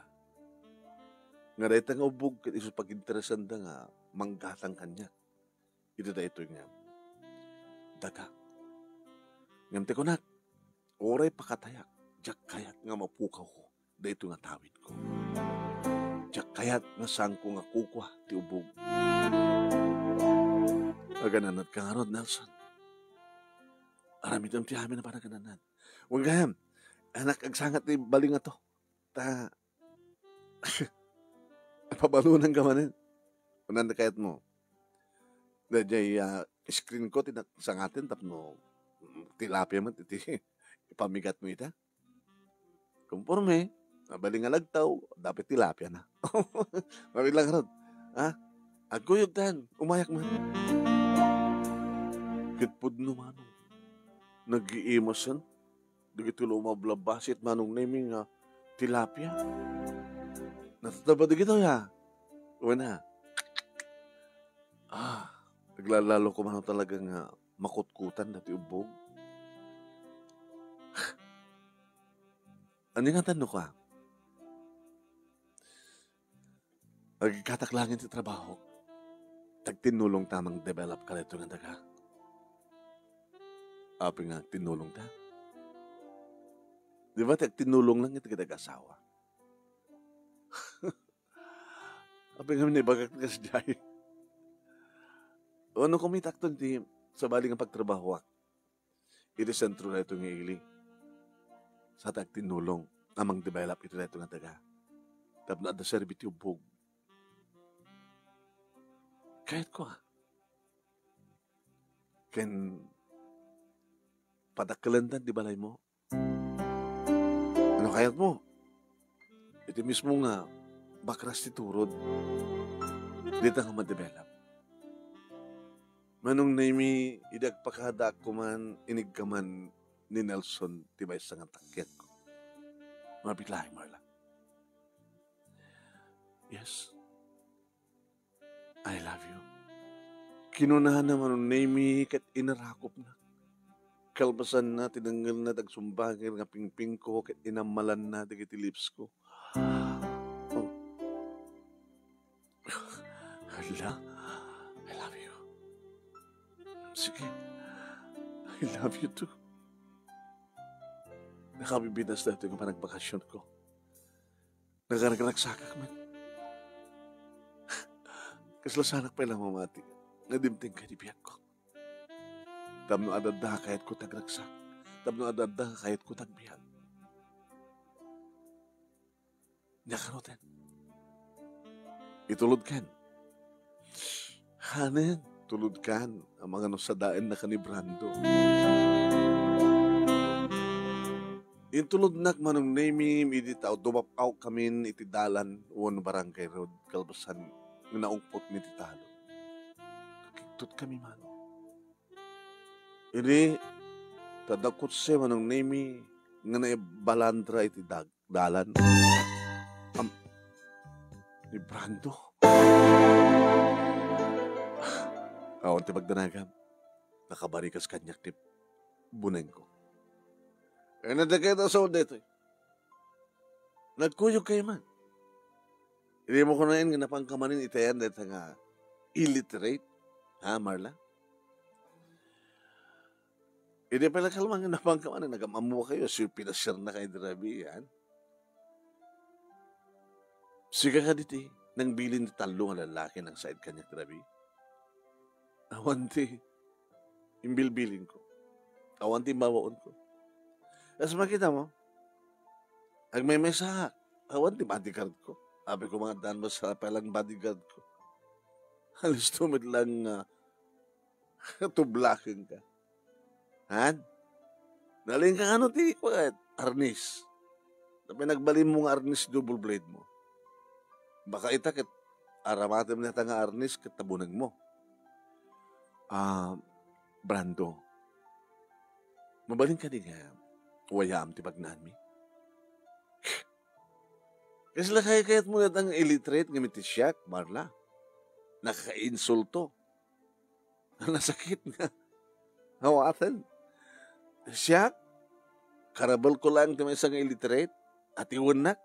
Nga dayta nga ubbog ket isu paginteresanda nga manggatang kaniak iti daytoy nga daga. Ngem ti kunak, uray pakatayak, diak kayat nga mapukawko daytoy nga tawidko. Diak kayat nga saanko nga kukua ti ubbog. Agananatka ngarud, Nelson. Aramidem ti amin a panagananad. Wen gayam, anak, agsangat ti balingato. Ta, pabalonanka manen. Kunana kayatmo. Daydiay, ah, screen ko ti nak-, sangaten tapno, mm, tilapia met iti ipamigatmo ita. Konforme, mabalin nga lagtaw, dapat tilapia na. Mabilang rod. Ha? Agkuyogtan, umayak man. Ket pudno, Manong. Nag-iimasen dagiti lumablabas iti Manong Nemi nga tilapia. Natataba dagitoy, a. Wen a. Ah, aglalalo ko man talaga nga makutkutan dati ubbog. Ania ngatan no ka? Agikkatak laeng ti trabaho. Agtinnulong ta mangdevelop kadaytoy nga daga. Apay nga agtinnulong ta? Di ba ti agtinnulong lang iti kadagiti asawa? Apay nga naimbagak ti kasdiay? Wenno kumitakton ti sabali nga pagtrabahoak iti sentro daytoy nga ili. Sa ti agtinnulong a mangdevelop iti daytoy nga daga. tapno adda serbi ti ubbog. Kayatko, a. Ken padakkelandan ti balaymo. No kayatmo, iti mismo nga bakras ti turod, dita nga ma-develop. Manong Nemi, idi agpakadaak koman, iniggaman ni Nelson ti maysa nga takkiatko. Mabiit laeng, Marla. Yes. I love you. Kinunana Manong Nemi ket inarakopna. Kalpasanna, tinengngelna ti agsumbanger nga pingpingko ket inammalanna dagiti lips ko. Oh. Hala, I love you. Sige, I love you too. Nakabibinas daytoy nga panagbakasionko. Nagaragragsakak met. Kasla saanak pay la mamati nga dimteng kadi biagko. Tapno adda kayatko ti agragsak. Tapno adda kayatko ti agbiag. Nia kano ten? Itulodkan. Hanen, tulodkan. Amangan no sadaennaka ni Brando. Intulodnak Manong Nemi idi ta dumap-awkamin iti dalan wen Barangay Road kalpasan nga naungpotmi ti talon. Nakigtotkami, Manong. Idi ta dakotse Manong Nemi nga naibalandra iti dag-, dalan. Am-, ni Brando. Awan ti pagdanagam. Nakabarikas kaniak ti bunengko. Ania dagita a sao daytoy? Nagkuyogkayo man. Idi mo kunaen nga napanka manen itayan dayta nga illiterate, ha, Marla? Idi pay la kalman nga napanka manen, nagam-ammokayo, si pinasirnakayo idi rabii, yan. Sika kadi ti nangbilin ti tallo nga lallaki nangsaid kaniak idi rabii? Awan ti imbilbilinko. Awan ti imbabaonko. Kas makitamo, agmaymaysaak. Awan ti bodyguardko. Apay ko nga addan, basta pay lang bodyguardko. Alisto met lang nga tublakenka. Han? Nalinka kano ti, kuan, arnis? Tapno nagbalinmo nga arnis, double blade mo. Baka ita ket aramatem dayta nga arnis ket ta bunegmo. Ah, Brando, mabalin kadi nga wayaam ti pagnaanmi? Kasla kaykayatmo dayta nga illiterate ngem iti siak, Marla? Nakakainsulto. Nasakit nga awaten. Siak, karabelko laeng ti maysa nga illiterate, atiwennak.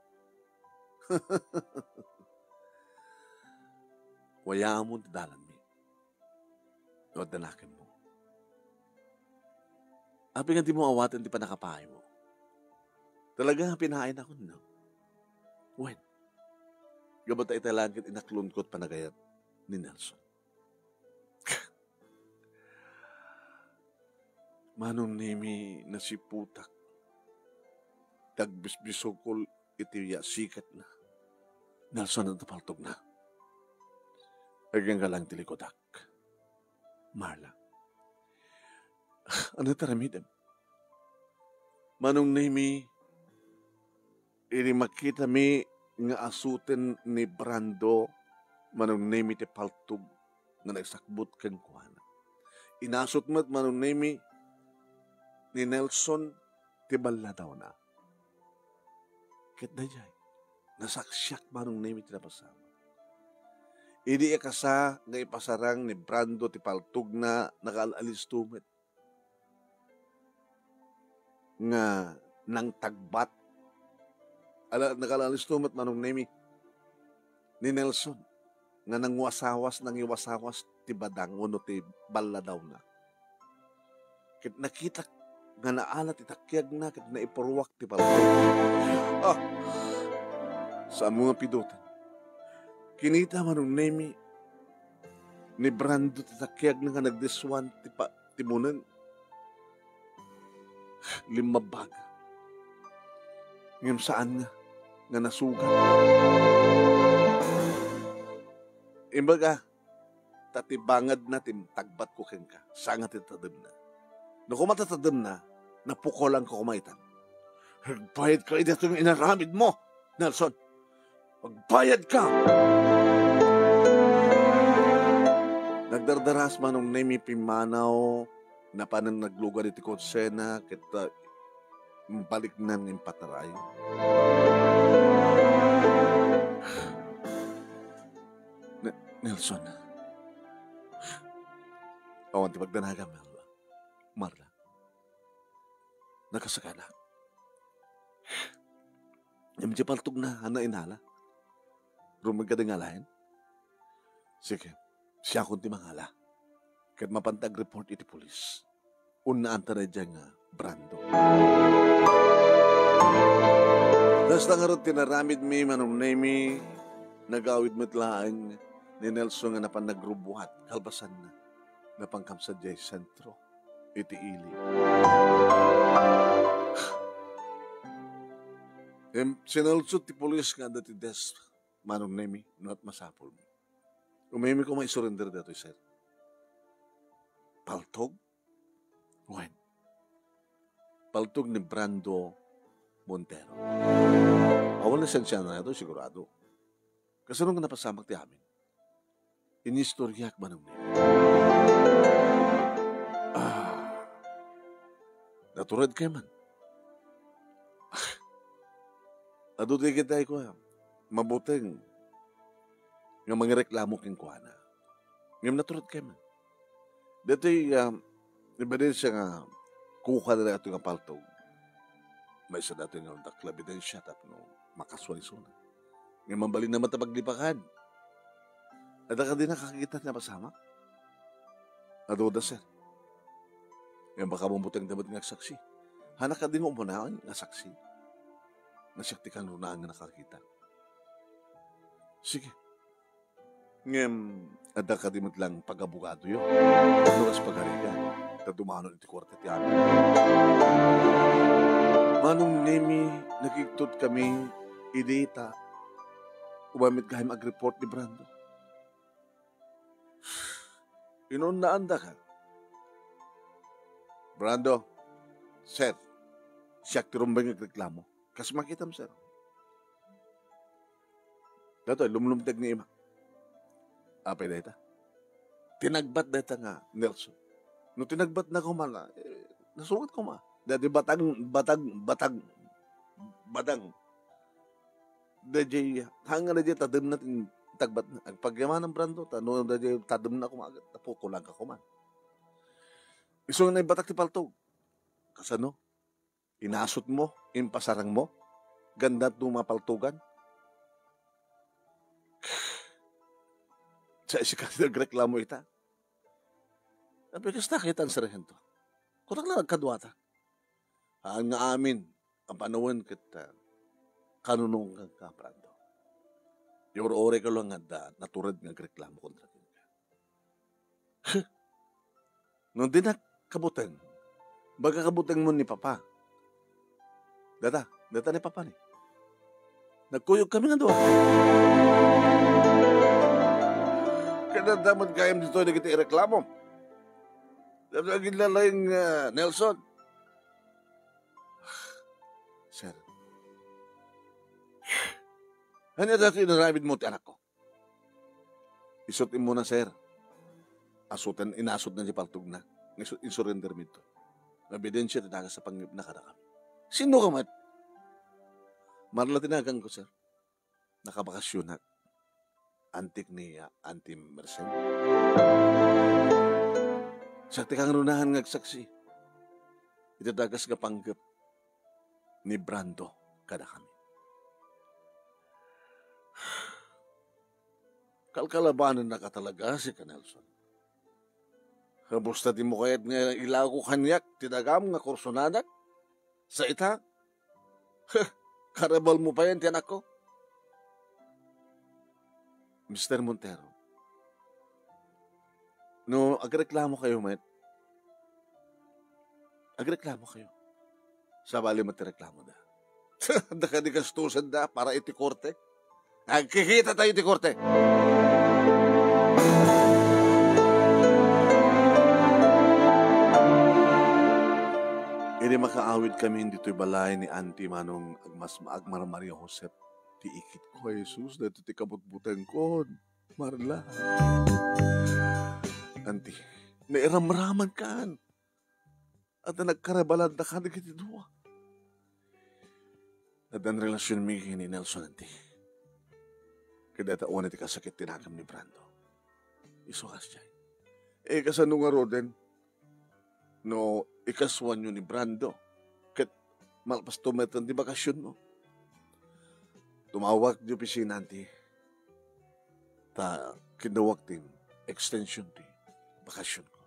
Wayaamon ti dalanmi. No adda nakemmo. Apay nga dimo awaten ti pannakapaaymo? Talaga nga pinaaynak, no? Wen, gapu ta ita laeng ket inaklonko ti panagayat ni Nelson. Manong Nemi, nasiputak. Ti agbisbisukol iti yasikatna. Nelson, adda paltogna. Agingga laeng ti likudak. Marla. Ania ti aramidem? Manong Nemi, idi makitami nga asuten ni Brando, Manong Nemi, ti paltog nga naisakbut kenkuana. Inasut met Manong Nemi ni Nelson ti balladawna. Ket daydiay, nasaksiak Manong Nemi ti napasamak. Idi ikasa nga ipasarang ni Brando ti paltogna, nakaal-alisto met nga nangtagbat. Ala, nakaal-alisto met Manong Nemi ni Nelson nga nangwasawas, nangiwasawas ti badang wenno ti balladawna. Ket nakitak nga naala ti takiagna ket naipurruak ti paltog. Ah! Saanmo nga pidoten. Kinita Manong Nemi ni Brando ti takiagna nga nagdiswan ti pa-, ti buneng. Limmabbaga. Ngem saan nga. nga nasugat. Imbaga, ta ti bangagna ti tagbatko kenka, saan nga ti tademna. No koma ta tademna, napukolanka koma ita. Agbayadka iti daytoy nga inaramidmo, Nelson. Agbayadka! Nagdardaras Manong Nemi pimmanaw, napanen naglugar iti kutsena, ket, ah, baliknan nga impatarayo. Ne-, Nelson. Awan ti pagdanagam, Mel-, Marla. Nakasakana. Ngem ti paltogna, ania inala? Rumbeng kadi nga alaen? Sige, siakon ti mangala. Ket mapanta agreport iti pulis. Unnaanta daydiay nga Brando. Kasta ngarud ti naramidmi, Manong Nemi, nagawid met laeng ni Nelson nga napan nagrubuat kalpasanna. Napan kamsa diay sentro iti ili. Em, sinalsot ti pulis nga adda ti desk, Manong Nemi, no at masapulmo. Umimi ko nga isurrender datoy, sir. Paltog? Wen. Paltog ni Brando Montero. Awan lisensiana daytoy, sigurado. Kasano nga napasamak ti amin? Inistoryak Manong Nemi. Ah, naturedkayo man. Ah, adu ti kitay ko, ah, mabuteng nga mangireklamo kenkuana. Ngem naturedkayo man. Daytoy, ah, ebidensia nga kukua daytoy nga paltog. Maysa daytoy nga dakkel a ebidensia tapno makasuan isuna. Ngem mabalinna met a paglipakan. Adda kadi nakakita ti napasamak? Aduda, sir. Ngem baka mabutengda met nga agsaksi. Hanak kadi nga umuna nga saksi? Nga siak ti kangrunaan nga nakakita. Sige. Ngem adda kadi met lang pagabogadoyo? No kas pagarigan, ta dumano iti kuarta ti amin. Manong Nemi, nagigtod kami idi ta umamin met gayam agreport ni Brando. Inunnaandaka. Brando, sir, siak ti rumbeng nga agreklamo. Kas makitam, sir. Datoy, lumlumteg ni ima. Apay dayta? Tinagbat dayta nga Nelson. No tinagbatna koma, eh, nasugat koma. Daydi batang, batang, batang, batang. Daydi, hangga daydi tademna ti tagbatna. Agpagyamanan, Brando, ta no daydi tademna koma, napukolanka koma. Isu nga naibatak ti paltog. Kasano? Inasutmo, impasarangmo, gandat no mapaltogan. Sa isika ti nagreklamo ita. Apay kasta kita, sarhento. Kunak lang nagkaduata. Haan nga amin, a panawen ket, ah, kanunong ken kaprando. Ur-uray ka lang nga adda natured nga agreklamo kontra kenka. No dinak kabuteng, baga kabutengmo ni Papa. Data, data ni Papa ni. Nagkuyog kami nga dua. Kaya damag kayam dito dagiti ireklamo. Data agin lalaing, ah, Nelson. Sir. Ania dati inaramid mo ti anakko? Isut' immuna, sir. Asuten, inasutna ti paltogna. Isut, insurrender mi ditoy. Nga ebidensya ti dagas a panggepna kadakami. Sino ka met? Marla ti naganko, sir. Nakabakasionak. Antik ni, ah, Auntie Merced. Siak ti kangrunaan nga agsaksi iti dagas nga panggep ni Brando kadakami. Kalkalabanennaka talaga, sika Nelson. Kabus ta dimo kayat nga ilako kaniak ti dagam nga kursonadak? Sa ita? Huh, karabal mo pa yan ti anakko? Mister Montero, no agreklamo kayo met, agreklamo kayo. Sabali met ti reklamo da. Adda kadi gastusenda para iti korte? Agkikita tayo iti korte. Idi makaawid kami ditoy balay ni Auntie Manong agmas-, agmarmaria Josep, ti ikit ko, Jesus, daytoy ti kabutbutengko. Marla. Auntie, nairamraman kan. Adda nagkarabalanda kadagiti dua. Adda relasionmi ken ni Nelson, Auntie. Ket dayta unay ti kasakit ti nakam ni Brando. Isu a kasdiay. Eh, kasano ngaruden? No ikasuanyo ni Brando, ket malpasto met ti bakasionmo. Tumawag ti opisina, Auntie, ta kinnawak ti extension ti bakasionko.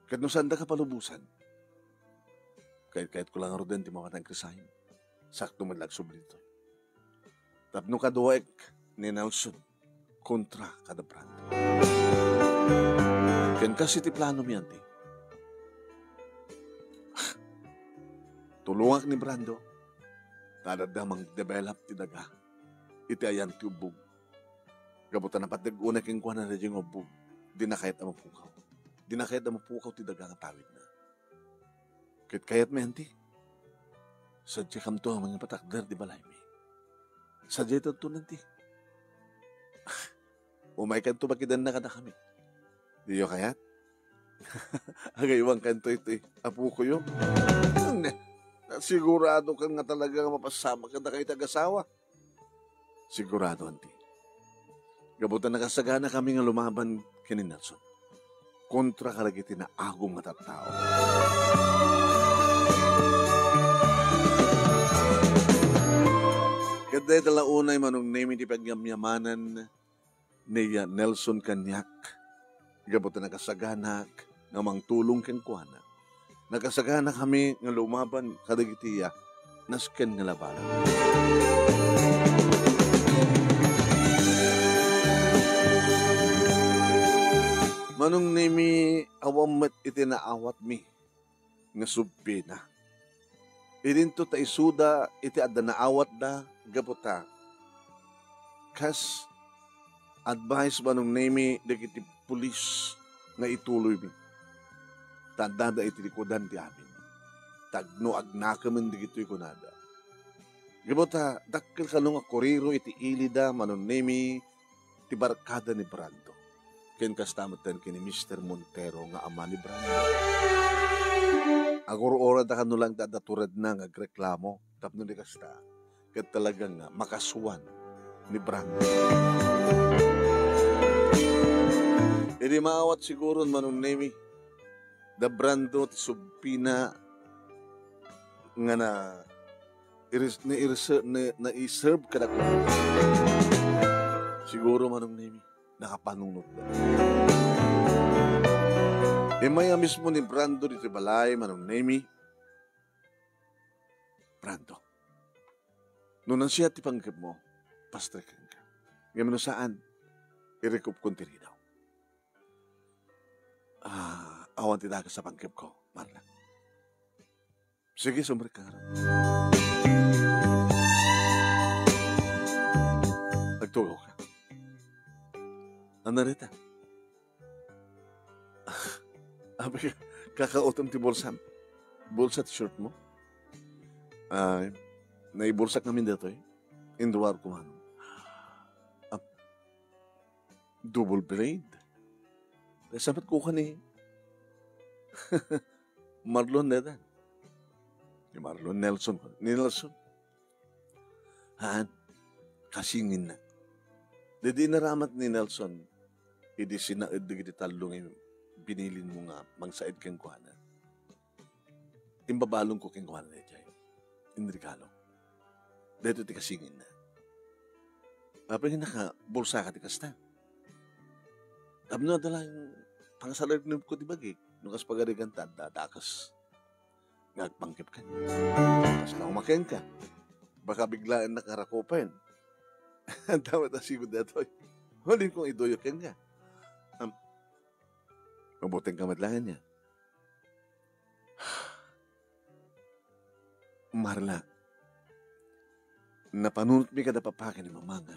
Ket no saanda kapalubosan, kayat-kayatko lang ngaruden ti mawatan resign. Sakto met la agsubli ditoy. Tapno kaduaek ni Nelson kontra kada Brando. Ken kas iti planomi, Auntie, tulongak ni Brando, ta adda mang-develop ti daga iti ayan ti ubbog. Gapu ta napateg unay kenkuana daydiay nga ubbog, dina kayat a mapukaw. Dina kayat a mapukaw ti daga nga pawidna. Ket kayatmi, Auntie, sadiakanto a mangipatakder ti balaymi. Sadiakanto, Auntie. Umaykanto makidanna kadakami. Diyo kayat? Agaywankanto iti apokoyo. Ne, siguradokan nga talaga nga mapasama kadakami ti agasawak. Sigurado, Auntie. Gapu ta nakasaganakami nga lumaban ken ni Nelson kontra kadagiti naagum nga tattao. Ket dayta la unay, Manong Nemi, ti pagyamyamanan ni Nelson kaniak. Gapu ta nakasaganak nga mangtulong kenkuana, nakasaganakami nga lumaban kadagiti nasken nga labanan. Manong Nemi, awan met iti naawatmi nga subbina. Idinto ta isuda iti adda naawatda gapu ta kas advice, Manong Nemi, dagiti pulis nga ituloymi. Ta addada iti likudan ti amin. Tapno agnakemen dagitoy kunada. Gapu ta dakkel kano nga kuriro iti ilida, Manong Nemi, ti barkada ni Brando. Ken kasta metten ken ni Mister Montero nga ama ni Brando. Agur-urada kano lang ti adda turedna nga agreklamo tapno di kasta, ket talaga nga makasuan ni Brando. Idi maawat siguron, Manong Nemi, da Brando ti subbina nga na iris-, na iris-, na, na-serve kadakuada. Siguro, Manong Nemi, nakapanunotda. Immay a mismo ni Brando ditoy balay, Manong Nemi. Brando, no naansiat ti panggepmo, pastrek kenka. Ngem no saan, irikupkon ti ridaw. Ah, awan ti dakes a panggepko, Marla. Sige, sumrekka ngarud. Agtugaw ka. Ano rita? Abi, kakautom ti bulsam. Bulsa ti short mo? Ay, naibulsak ngamin datoy. Induar kumano. Ap-, double blade. Kaya sabat ko kani. Marlon Nedan. Ni Marlon Nelson. Ni Nelson. Haan, kasinginna. Daydi inaramat ni Nelson, idi sinaed dagiti tallo nga binilinmo nga mangsaed kenkuana. Imbabalonko kenkuana daydiay. Inregalo. Daytoy ti kasinginna. Apay nga nakabulsaka ti kasta? Tapno adda lang pangasalernem ko ti bagik, no kas pagarigan ta adda dakes nga agpanggep kenka. Kasla umakenka. Baka biglaennak nga rakupen. Anta met a sigud daytoy. Ulinkong iduyo kenka. Am, mabuting ka met laeng ania. Marla, Napanunotmi kada papa ken ni mama nga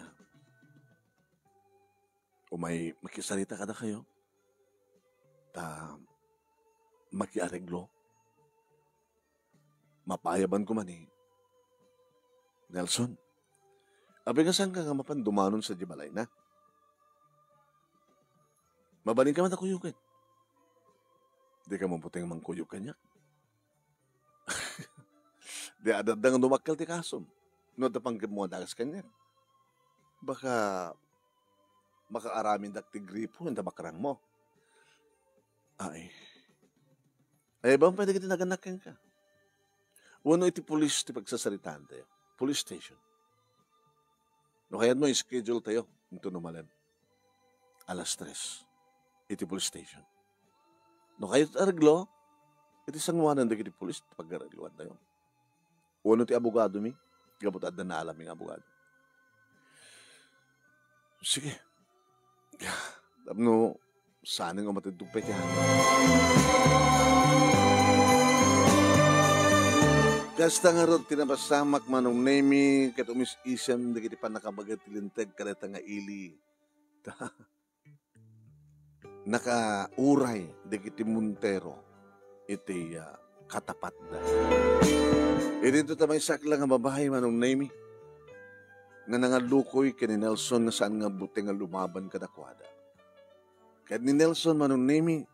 umay makisarita kadakayo ta makiareglo. Mapayaban koma ni Nelson. Apay nga saanka nga mapan dumanon sadiay balayna? Mabalinka met a kuyogen. Dika mabuteng mangkuyog kaniak. Di adda nga dumakkel ti kasom. No adda panggepmo a dagas kaniak, baka makaaramindak ti gripo inta bakrangmo. Ay. Ay, bang pwede iti nagannak kenka? Wenno iti pulis ti pagsasaritaantayo. Police station. No kayatmo, schedule tayo. Inton umalen. Alas tres. Iti police station. No kayat areglo, iti sanguanan dagiti pulis ti pagaregloantayo. Wenno ti abogadomi, gapu ta adda naalami nga abogado. Sige. Tapno saanen nga umatidto pay ti hangin. Kasta ngarud ti napasamak, Manong Nemy, ket umis-isem dagiti pannakabaga ti linteg kadayta nga ili. Ta nakauray dagiti Montero iti, ah, katapatda. Idinto ta maysak la nga babai, Manong Nemy, nga nangallukoy ken ni Nelson nga saan nga buteng nga lumaban kadakuada. Ket ni Nelson, Manong Nemy,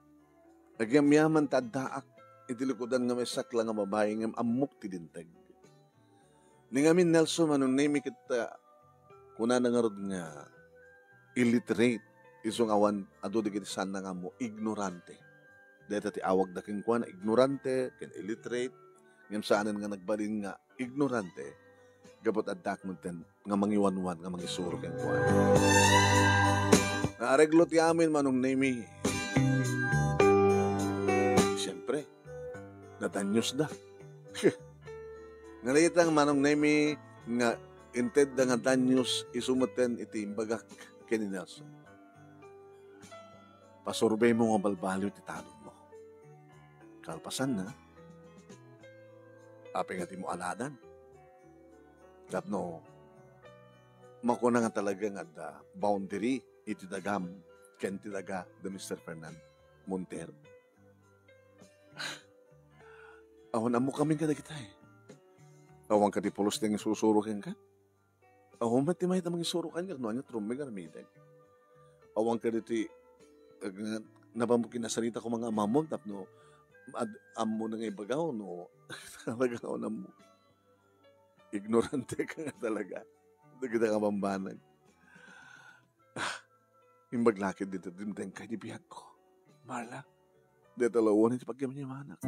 agyamyaman ta addaak iti likudan nga maysak la nga babai ngem ammok ti linteg. Ni ngamin Nelson, Manong Nemy, ket, ah, kunana ngarud nga illiterate, isu nga awan adu dagiti saanna nga ammo, ignorante. Dayta ti awagda kenkuana, ignorante ken illiterate, ngem saanen nga nagbalin nga ignorante, gapu ta addaak metten nga mangiwanwan nga mangisuro kenkuana. Naareglo ti amin, Manong Nemy. Siempre, nadaniosda. Nalita, Manong Nemy, nga intedda nga danios isu metten iti imbagak ken ni Nelson. Pasurbeymo nga balbaliw ti talonmo. Kalpasanna, apay nga dimo aladan? Tapno makuna nga talaga nga adda boundary iti dagam ken ti daga da Mister Fernan Montero. Awan ammok amin kadagita, eh. Awan kadi pulos ti nangisusuro kenka? Awan met ti mayat a mangisuro kaniak no ania ti rumbeng nga aramidek. Awan kadi ti, eh, nga, napammo kinasarita ko mga amamon tapno ad-, ammo na nga ibagaw no talaga awan ammo. Ignorante ka nga talaga. Dagita nga bambanag. Ah, imbag lakit dita dimdeng kay di biag ko. Marla, deta lawan iti pagyamyamanak.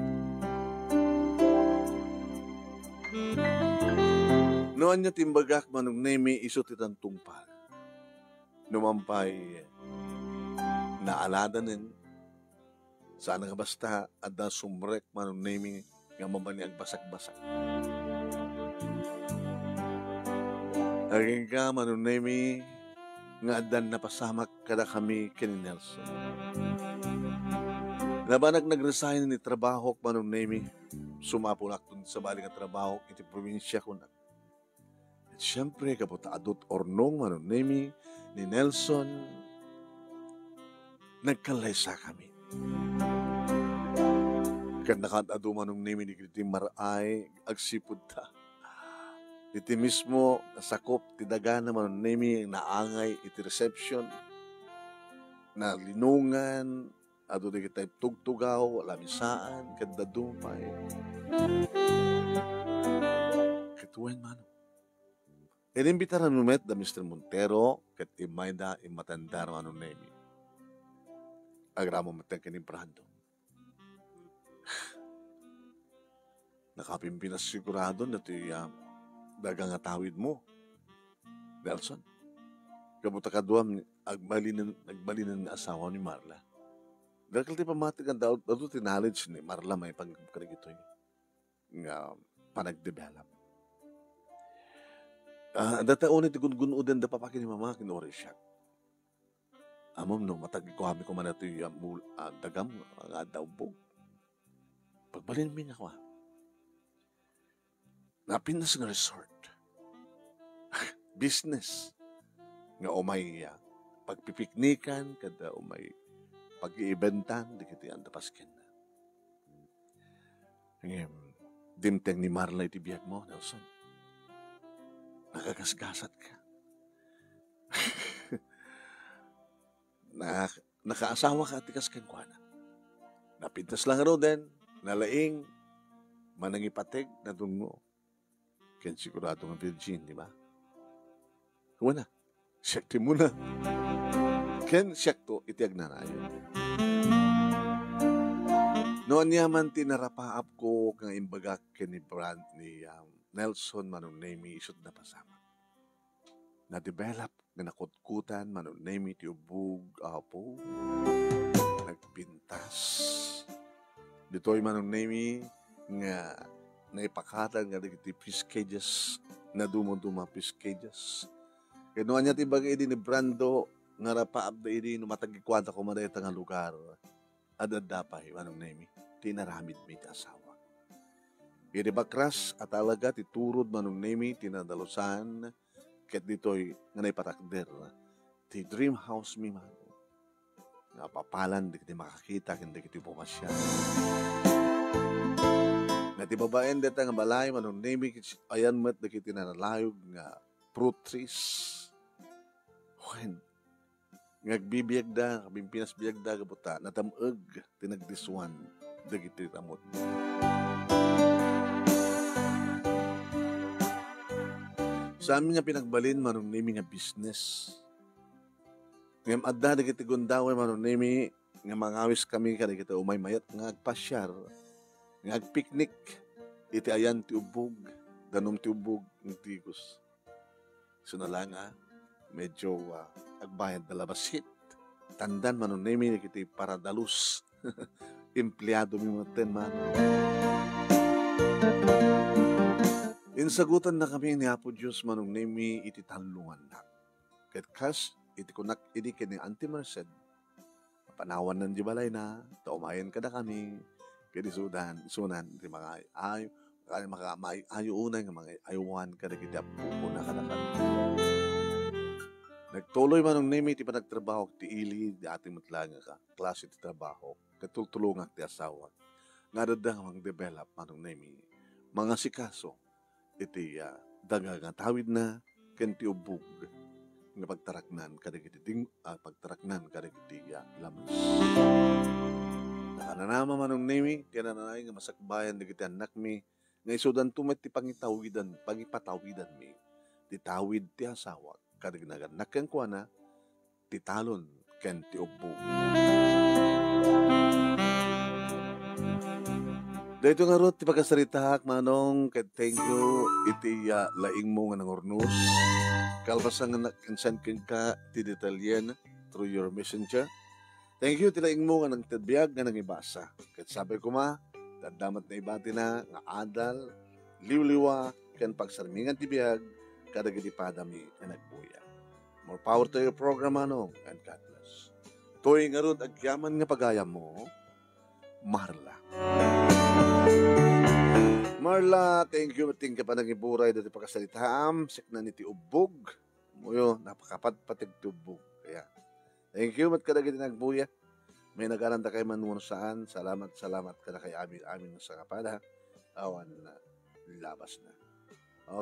No anya ti imbagak, Manong Nemy, isu ti tungpal. No man pay naaladanen, saan nga basta adda sumrek, Manong Nemy, nga mabalin nga agbasak-basak. Agingga, Manong Nemy, nga addan napasamak kadakami ken ni Nelson. Labanak nag-resign ni trabahok, Manong Nemy, sumapunak ton sabali nga trabahok iti probinsia kunak. Ket siempre, gapu ta adu ti urnong, Manong Nemy, ni Nelson, nagkallaysakami. Ket nakaad-adu, Manong Nemy, dagiti mar-ay agsipud ta. Iti mismo nga sakup ti dagana, Manong Nemy, naangay iti reception, nalinongan, adu dagiti tugtugaw, lamisaan, ket dadduma pay. Ket wen, Manong, inimbitaran met da Mister Montero ket immayda immatendar, Manong Nemy. Agraman met ken ni Brando. Nakapimpinasigurado na ti, ah, daga nga tawidmo, Nelson. Gapu ta kaduam, agbalinen, agbalinen nga asawa ni Marla. Dakkel ti pammati nga daw, daw ti knowledge ni Marla maipanggep kadagitoy nga panagdevelop. Ah, data unay ti gungun-oden da papa ken ni mama ken ni Orisiak. Ammom no matagikuami koma datoy a mul-, a dagam nga adda ubbog. Pagbalinmi nga kua. Napintas nga resort. business nga umay, ah, pagpipiknikan, kada umay pag-iibentan, dagiti anda paskenna. Ngem, dimteng ni Marla iti biagmo, Nelson. Nakagasgasatka. Na-, nakaasawaka ti kas kenkuana. Napintas la ngaruden, nalaing, manangipateg, nadungngo. Ken sigurado nga virgin, di ba? Wen a, siak ti umuna. Ken siakto iti agnanayon. No ania man ti narapaapko nga imbagak ken ni Brand, ni, um, Nelson, Manong Nemy, isut' napasamak. Na-develop nga nakutkutan, Manong Nemy, ti ubbog, Apo. Nagpintas. Ditoy, Manong Nemy, nga naipakatan nga dagiti fish cages, naduma-duma fish cages. Ken no ania ti ibaga idi ni Brando, nga rapaapda idi no matagikuanta koma dayta nga lugar. Ad-adda pay, Manong Nemy, ti inaramidmi ti asawak. Idi bakras a talaga ti turod, Manong Nemy, ti nadalusan, ket ditoy nga naipatakder ti dream house mi, Manong. Nga papalan dagiti makakita ken dagiti pumasiar. Nga ti babaen dayta nga balay, Manong Nemy, ket ayan met dagiti nanalayog nga fruit trees. Wen, nga agbibiagda, agpimpinas biagda, gapu ta natam-eg ti nagdiswan dagiti ramut. Saan nga pinagbalin, Manong Nemy, nga business. Ngem adda dagiti gundaway, Manong Nemy, nga mangawiskami kadagiti umay mayat nga agpasiar, nga agpiknik iti ayan ti ubbog, danum ti ubbog, nga digos. Isu na la nga medyo, ah, agbayadda la bassit. Tandan, Manong Nemy, dagiti paradalus. Empleadomi metten, Manong. Insagutannakami ni Apo Dios, Manong Nemy, iti talongannak. Ket kas iti kunak idi ken ni Auntie Merced, panawanna diay balayna, ta umayen kadakami, ket isudan, isunan ti mangay-ayo, kay maka-, maay-ayo unay nga mangay-ayoan kadagiti apupona kadakami. Nagtuloy, Manong Nemy, ti panagtrabaho ti ili, dayta met laeng nga ka-, klase ti trabaho, ket tultulongak ti asawak. Nga adda nga mangdevelop, Manong Nemy, mangasikaso, iti, ah, daga nga tawidna ken ti ubbog nga pagtaraknan kadagiti ding-, ah, pagtaraknan kadagiti, ah, lames. Nakananama, Manong Nemy, ti nananay nga masakbayan dagiti annakmi nga isudanto met ti pangitawidan, pangipatawidanmi ti tawid ti asawak kadagiti nagannak kenkuana, ti talon ken ti ubbog. Daytoy ngarud ti pakasaritaak, Manong, ket thank you iti, ah, laingmo nga nangurnos. Kalpasan nga nag-insend kenka ti detalyen through your messenger. Thank you ti laingmo nga nangted biag nga nangibasa. Ket sapay koma, adda met naibatina nga adal, liwliwa, ken pagsarmingan ti biag kadagiti padami nga nagbuya. More power to your program, Manong, and God bless. Toy ngarud agyaman nga pagayammo, Marla. Marla, thank you, thank you panangiburay dati pakasaritaam, siknan iti ubbog. Muyo, napakapatpateg ti ubbog. Kaya, thank you, met kadagiti nagbuya. May nagaranda kay man wenno saan. Salamat, salamat kadakay amin, amin nga sangapada. Awan, ah, labas na.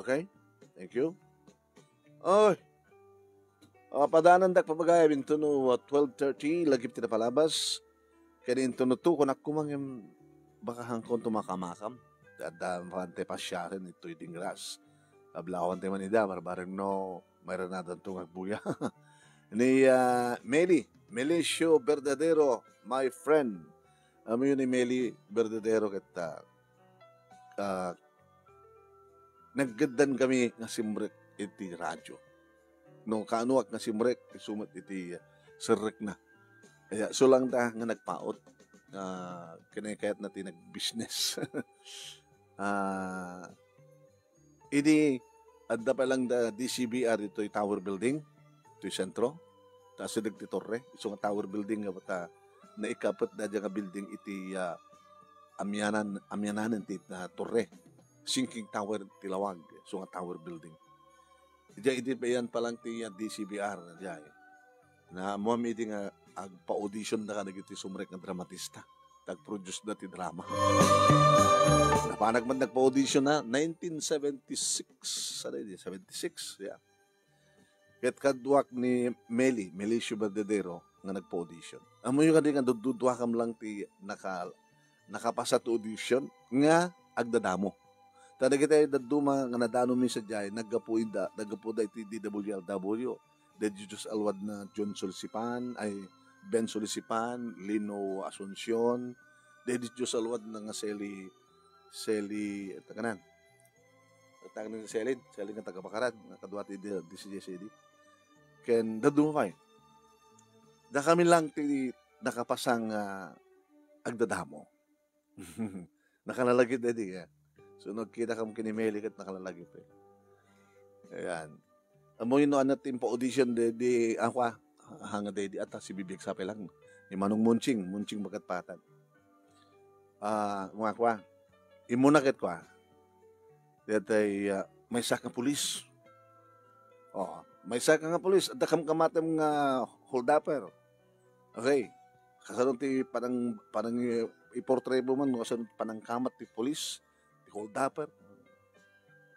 Okay? Thank you. Oy. Ah, padanandak pay gayam, intono, ah, twelve thirty, lagip ti napalabas. Ken intono two, kunak koma ngem baka haankonto makamakam. Adda pay ti pasiaren itoy Dingras. Ablawan ti man ida, barbareng no, mairanadanto nga agbuya. Ni, ah, Meli, Melicio Verdadero, my friend. Amoyo ni Meli Verdadero ket, ah, ah, naggeddangkami nga simrek iti radyo. No, kaanoak nga simrek, isu met iti serrekna. Kaya, isu lang ta nga nagpaut, ah, ken kayatna ti nagbusiness. Ah, idi adda pay lang da D C B R ditoy Tower Building, ditoy sentro, ta asideg ti torre, isu nga Tower Building nga batta naikapet da nga building iti, ah, amianan, amiananen ti, ah, torre. Sinking Tower ti lawag, isu nga Tower Building. Diay idi pa iyan pa lang ti, ah, D C B R, diay. Naammoam idi nga agpa-audition da kadagiti sumrek nga dramatista. Tag-produce da ti drama. Napanag man nagpa-audition na, nineteen seventy-six, ano idi, seventy-six, yeah. Ket kaduak ni Meli, Melicio Verdadero, nga nagpa-audition. Ammoyo kadi nga dudduduakam lang ti naka-, nakapasa ti audition nga agdadamo. Ta dagiti dadduma nga nadanom mi sadiay, naggapu ida, naggapu da iti D W L W. Daydi Dios alwadna John Solisipan, ay, Ben Solisipan, Lino Asuncion, daydi Dios alwadna nga Seli, Seli, ita kanan. Ita kanan ni Selin, Selin nga taga Bacaran, nga kadua ti D-, D C J C D. Ken dadduma pay. Dakami lang ti nakapasang, ah, agdadamo. Nakalalagip daydi, ah. So, nagkita kam ken ni Meli ket nakalalagip, eh. Ayan. Ammoyo no ania ti impa-audition daydi, ah, kua, hanga daydi, ata si Bibiag Sapay lang. Ni Manong Munching, Munching Bagatpatan. Ah, mga kua, immuna ket kua. Daytay, ah, maysa ka pulis. Oo, maysa ka nga pulis, adda kamkamatem nga holdupper. Okay. Kasano ti panang-, panang-, iportraymo man, no? Kasano ti panangkamat ti pulis, ti holdupper?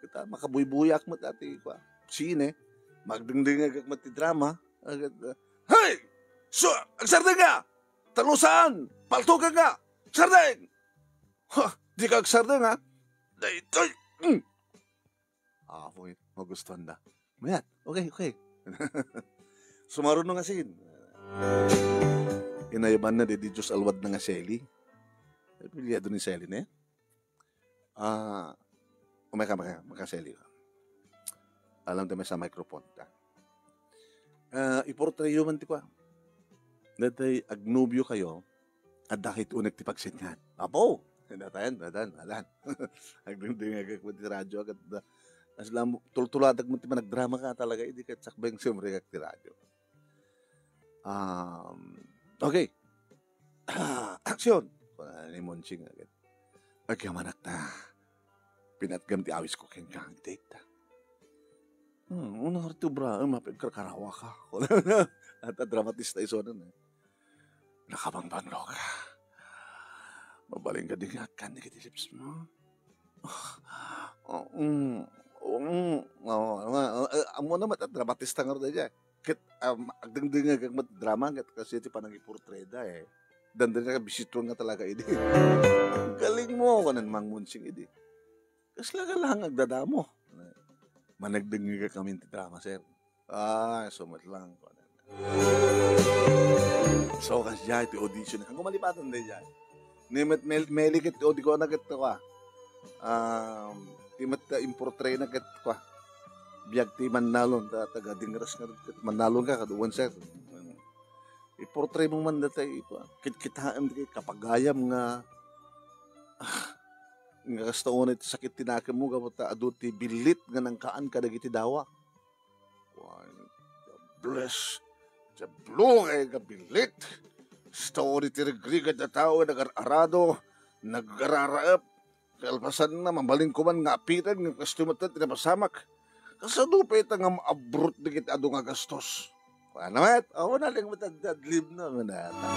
Kita, makabuybuyak met ti, kua, sine. Magdingdingag met ti drama. Agad, ah, "Hey! So, agsardeng ka! Talusan! Paltugan ka! Sardeng!" "Ha! Di ka agsardeng, ha? Daytoy!" Mm. Ah, okay. Magustuhan da. Mayat. Okay, okay. Sumaruno nga scene. Inayaban na di, di Diyos alwad na nga Shelly. Apelyido ni Shelly na yan. Ah, umay ka, maka, maka Shelly. Alam tayo may sa microphone ta. Ah, iportrayo man ti kwa. Dati, agnobyo kayo, adda kay unek ti pagsetngan. Apo! Datayan, datayan, datayan. Agdingdingag ti radyo, agad da. As lang, tultuladag mo ti managdrama ka talaga, hindi ka sakbay ang sumrigag ti radyo. Um, okay. Action! Kuna ni Monching agad. Agyamanak ta. Pinatgam ti awis ko ken kang date. Hmm, una ka rito, bra, eh, mapagkarkarawa ka. At, at dramatista iso nun, eh. Nakabangbanglo ka. Mabalin ka din nga kan ni lips mo. Oh, mm, mm, oh, ah, ah, amo na mat-, dramatista nga rito dyan. Ket, um, agdingdingag met drama, ket kasi ti panangiportreda, eh. Dandani ka bisitron nga talaga idi. Galing mo, kanan Mang Munsing idi. Kasla ka lang agdadamo. Managdingdingag kami ti drama, sir. Ah, sumat lang. So, kas jay, ti audition. Ang kumalipatan din jay. Ni met mel-, meliket ti audi ko na ket kwa. Um, ti met ta importray na ket kwa. Biag ti Mannalon, ta-, taga Dingras nga ket Mannalon ka, kaduan, sir. Iportray mo man datay, kwa. Kitkitaem ti kapagayam nga, ah, nga kasta unay ti sakit ti nakemmo, gapu ta adu ti billit nga nangkaan kadagiti dawa. Why, the bless, the blue nga billit. Kasta unay ti rigrigat a tao nga nagar-arado, nagararaep, kalpasanna, mabalin ko man nga apiten, nga kastoy met ti napasamak. Kasano pay ita nga maabrot dagiti adu nga gastos? Kuana met, awan na lang met agdadlim na, manata.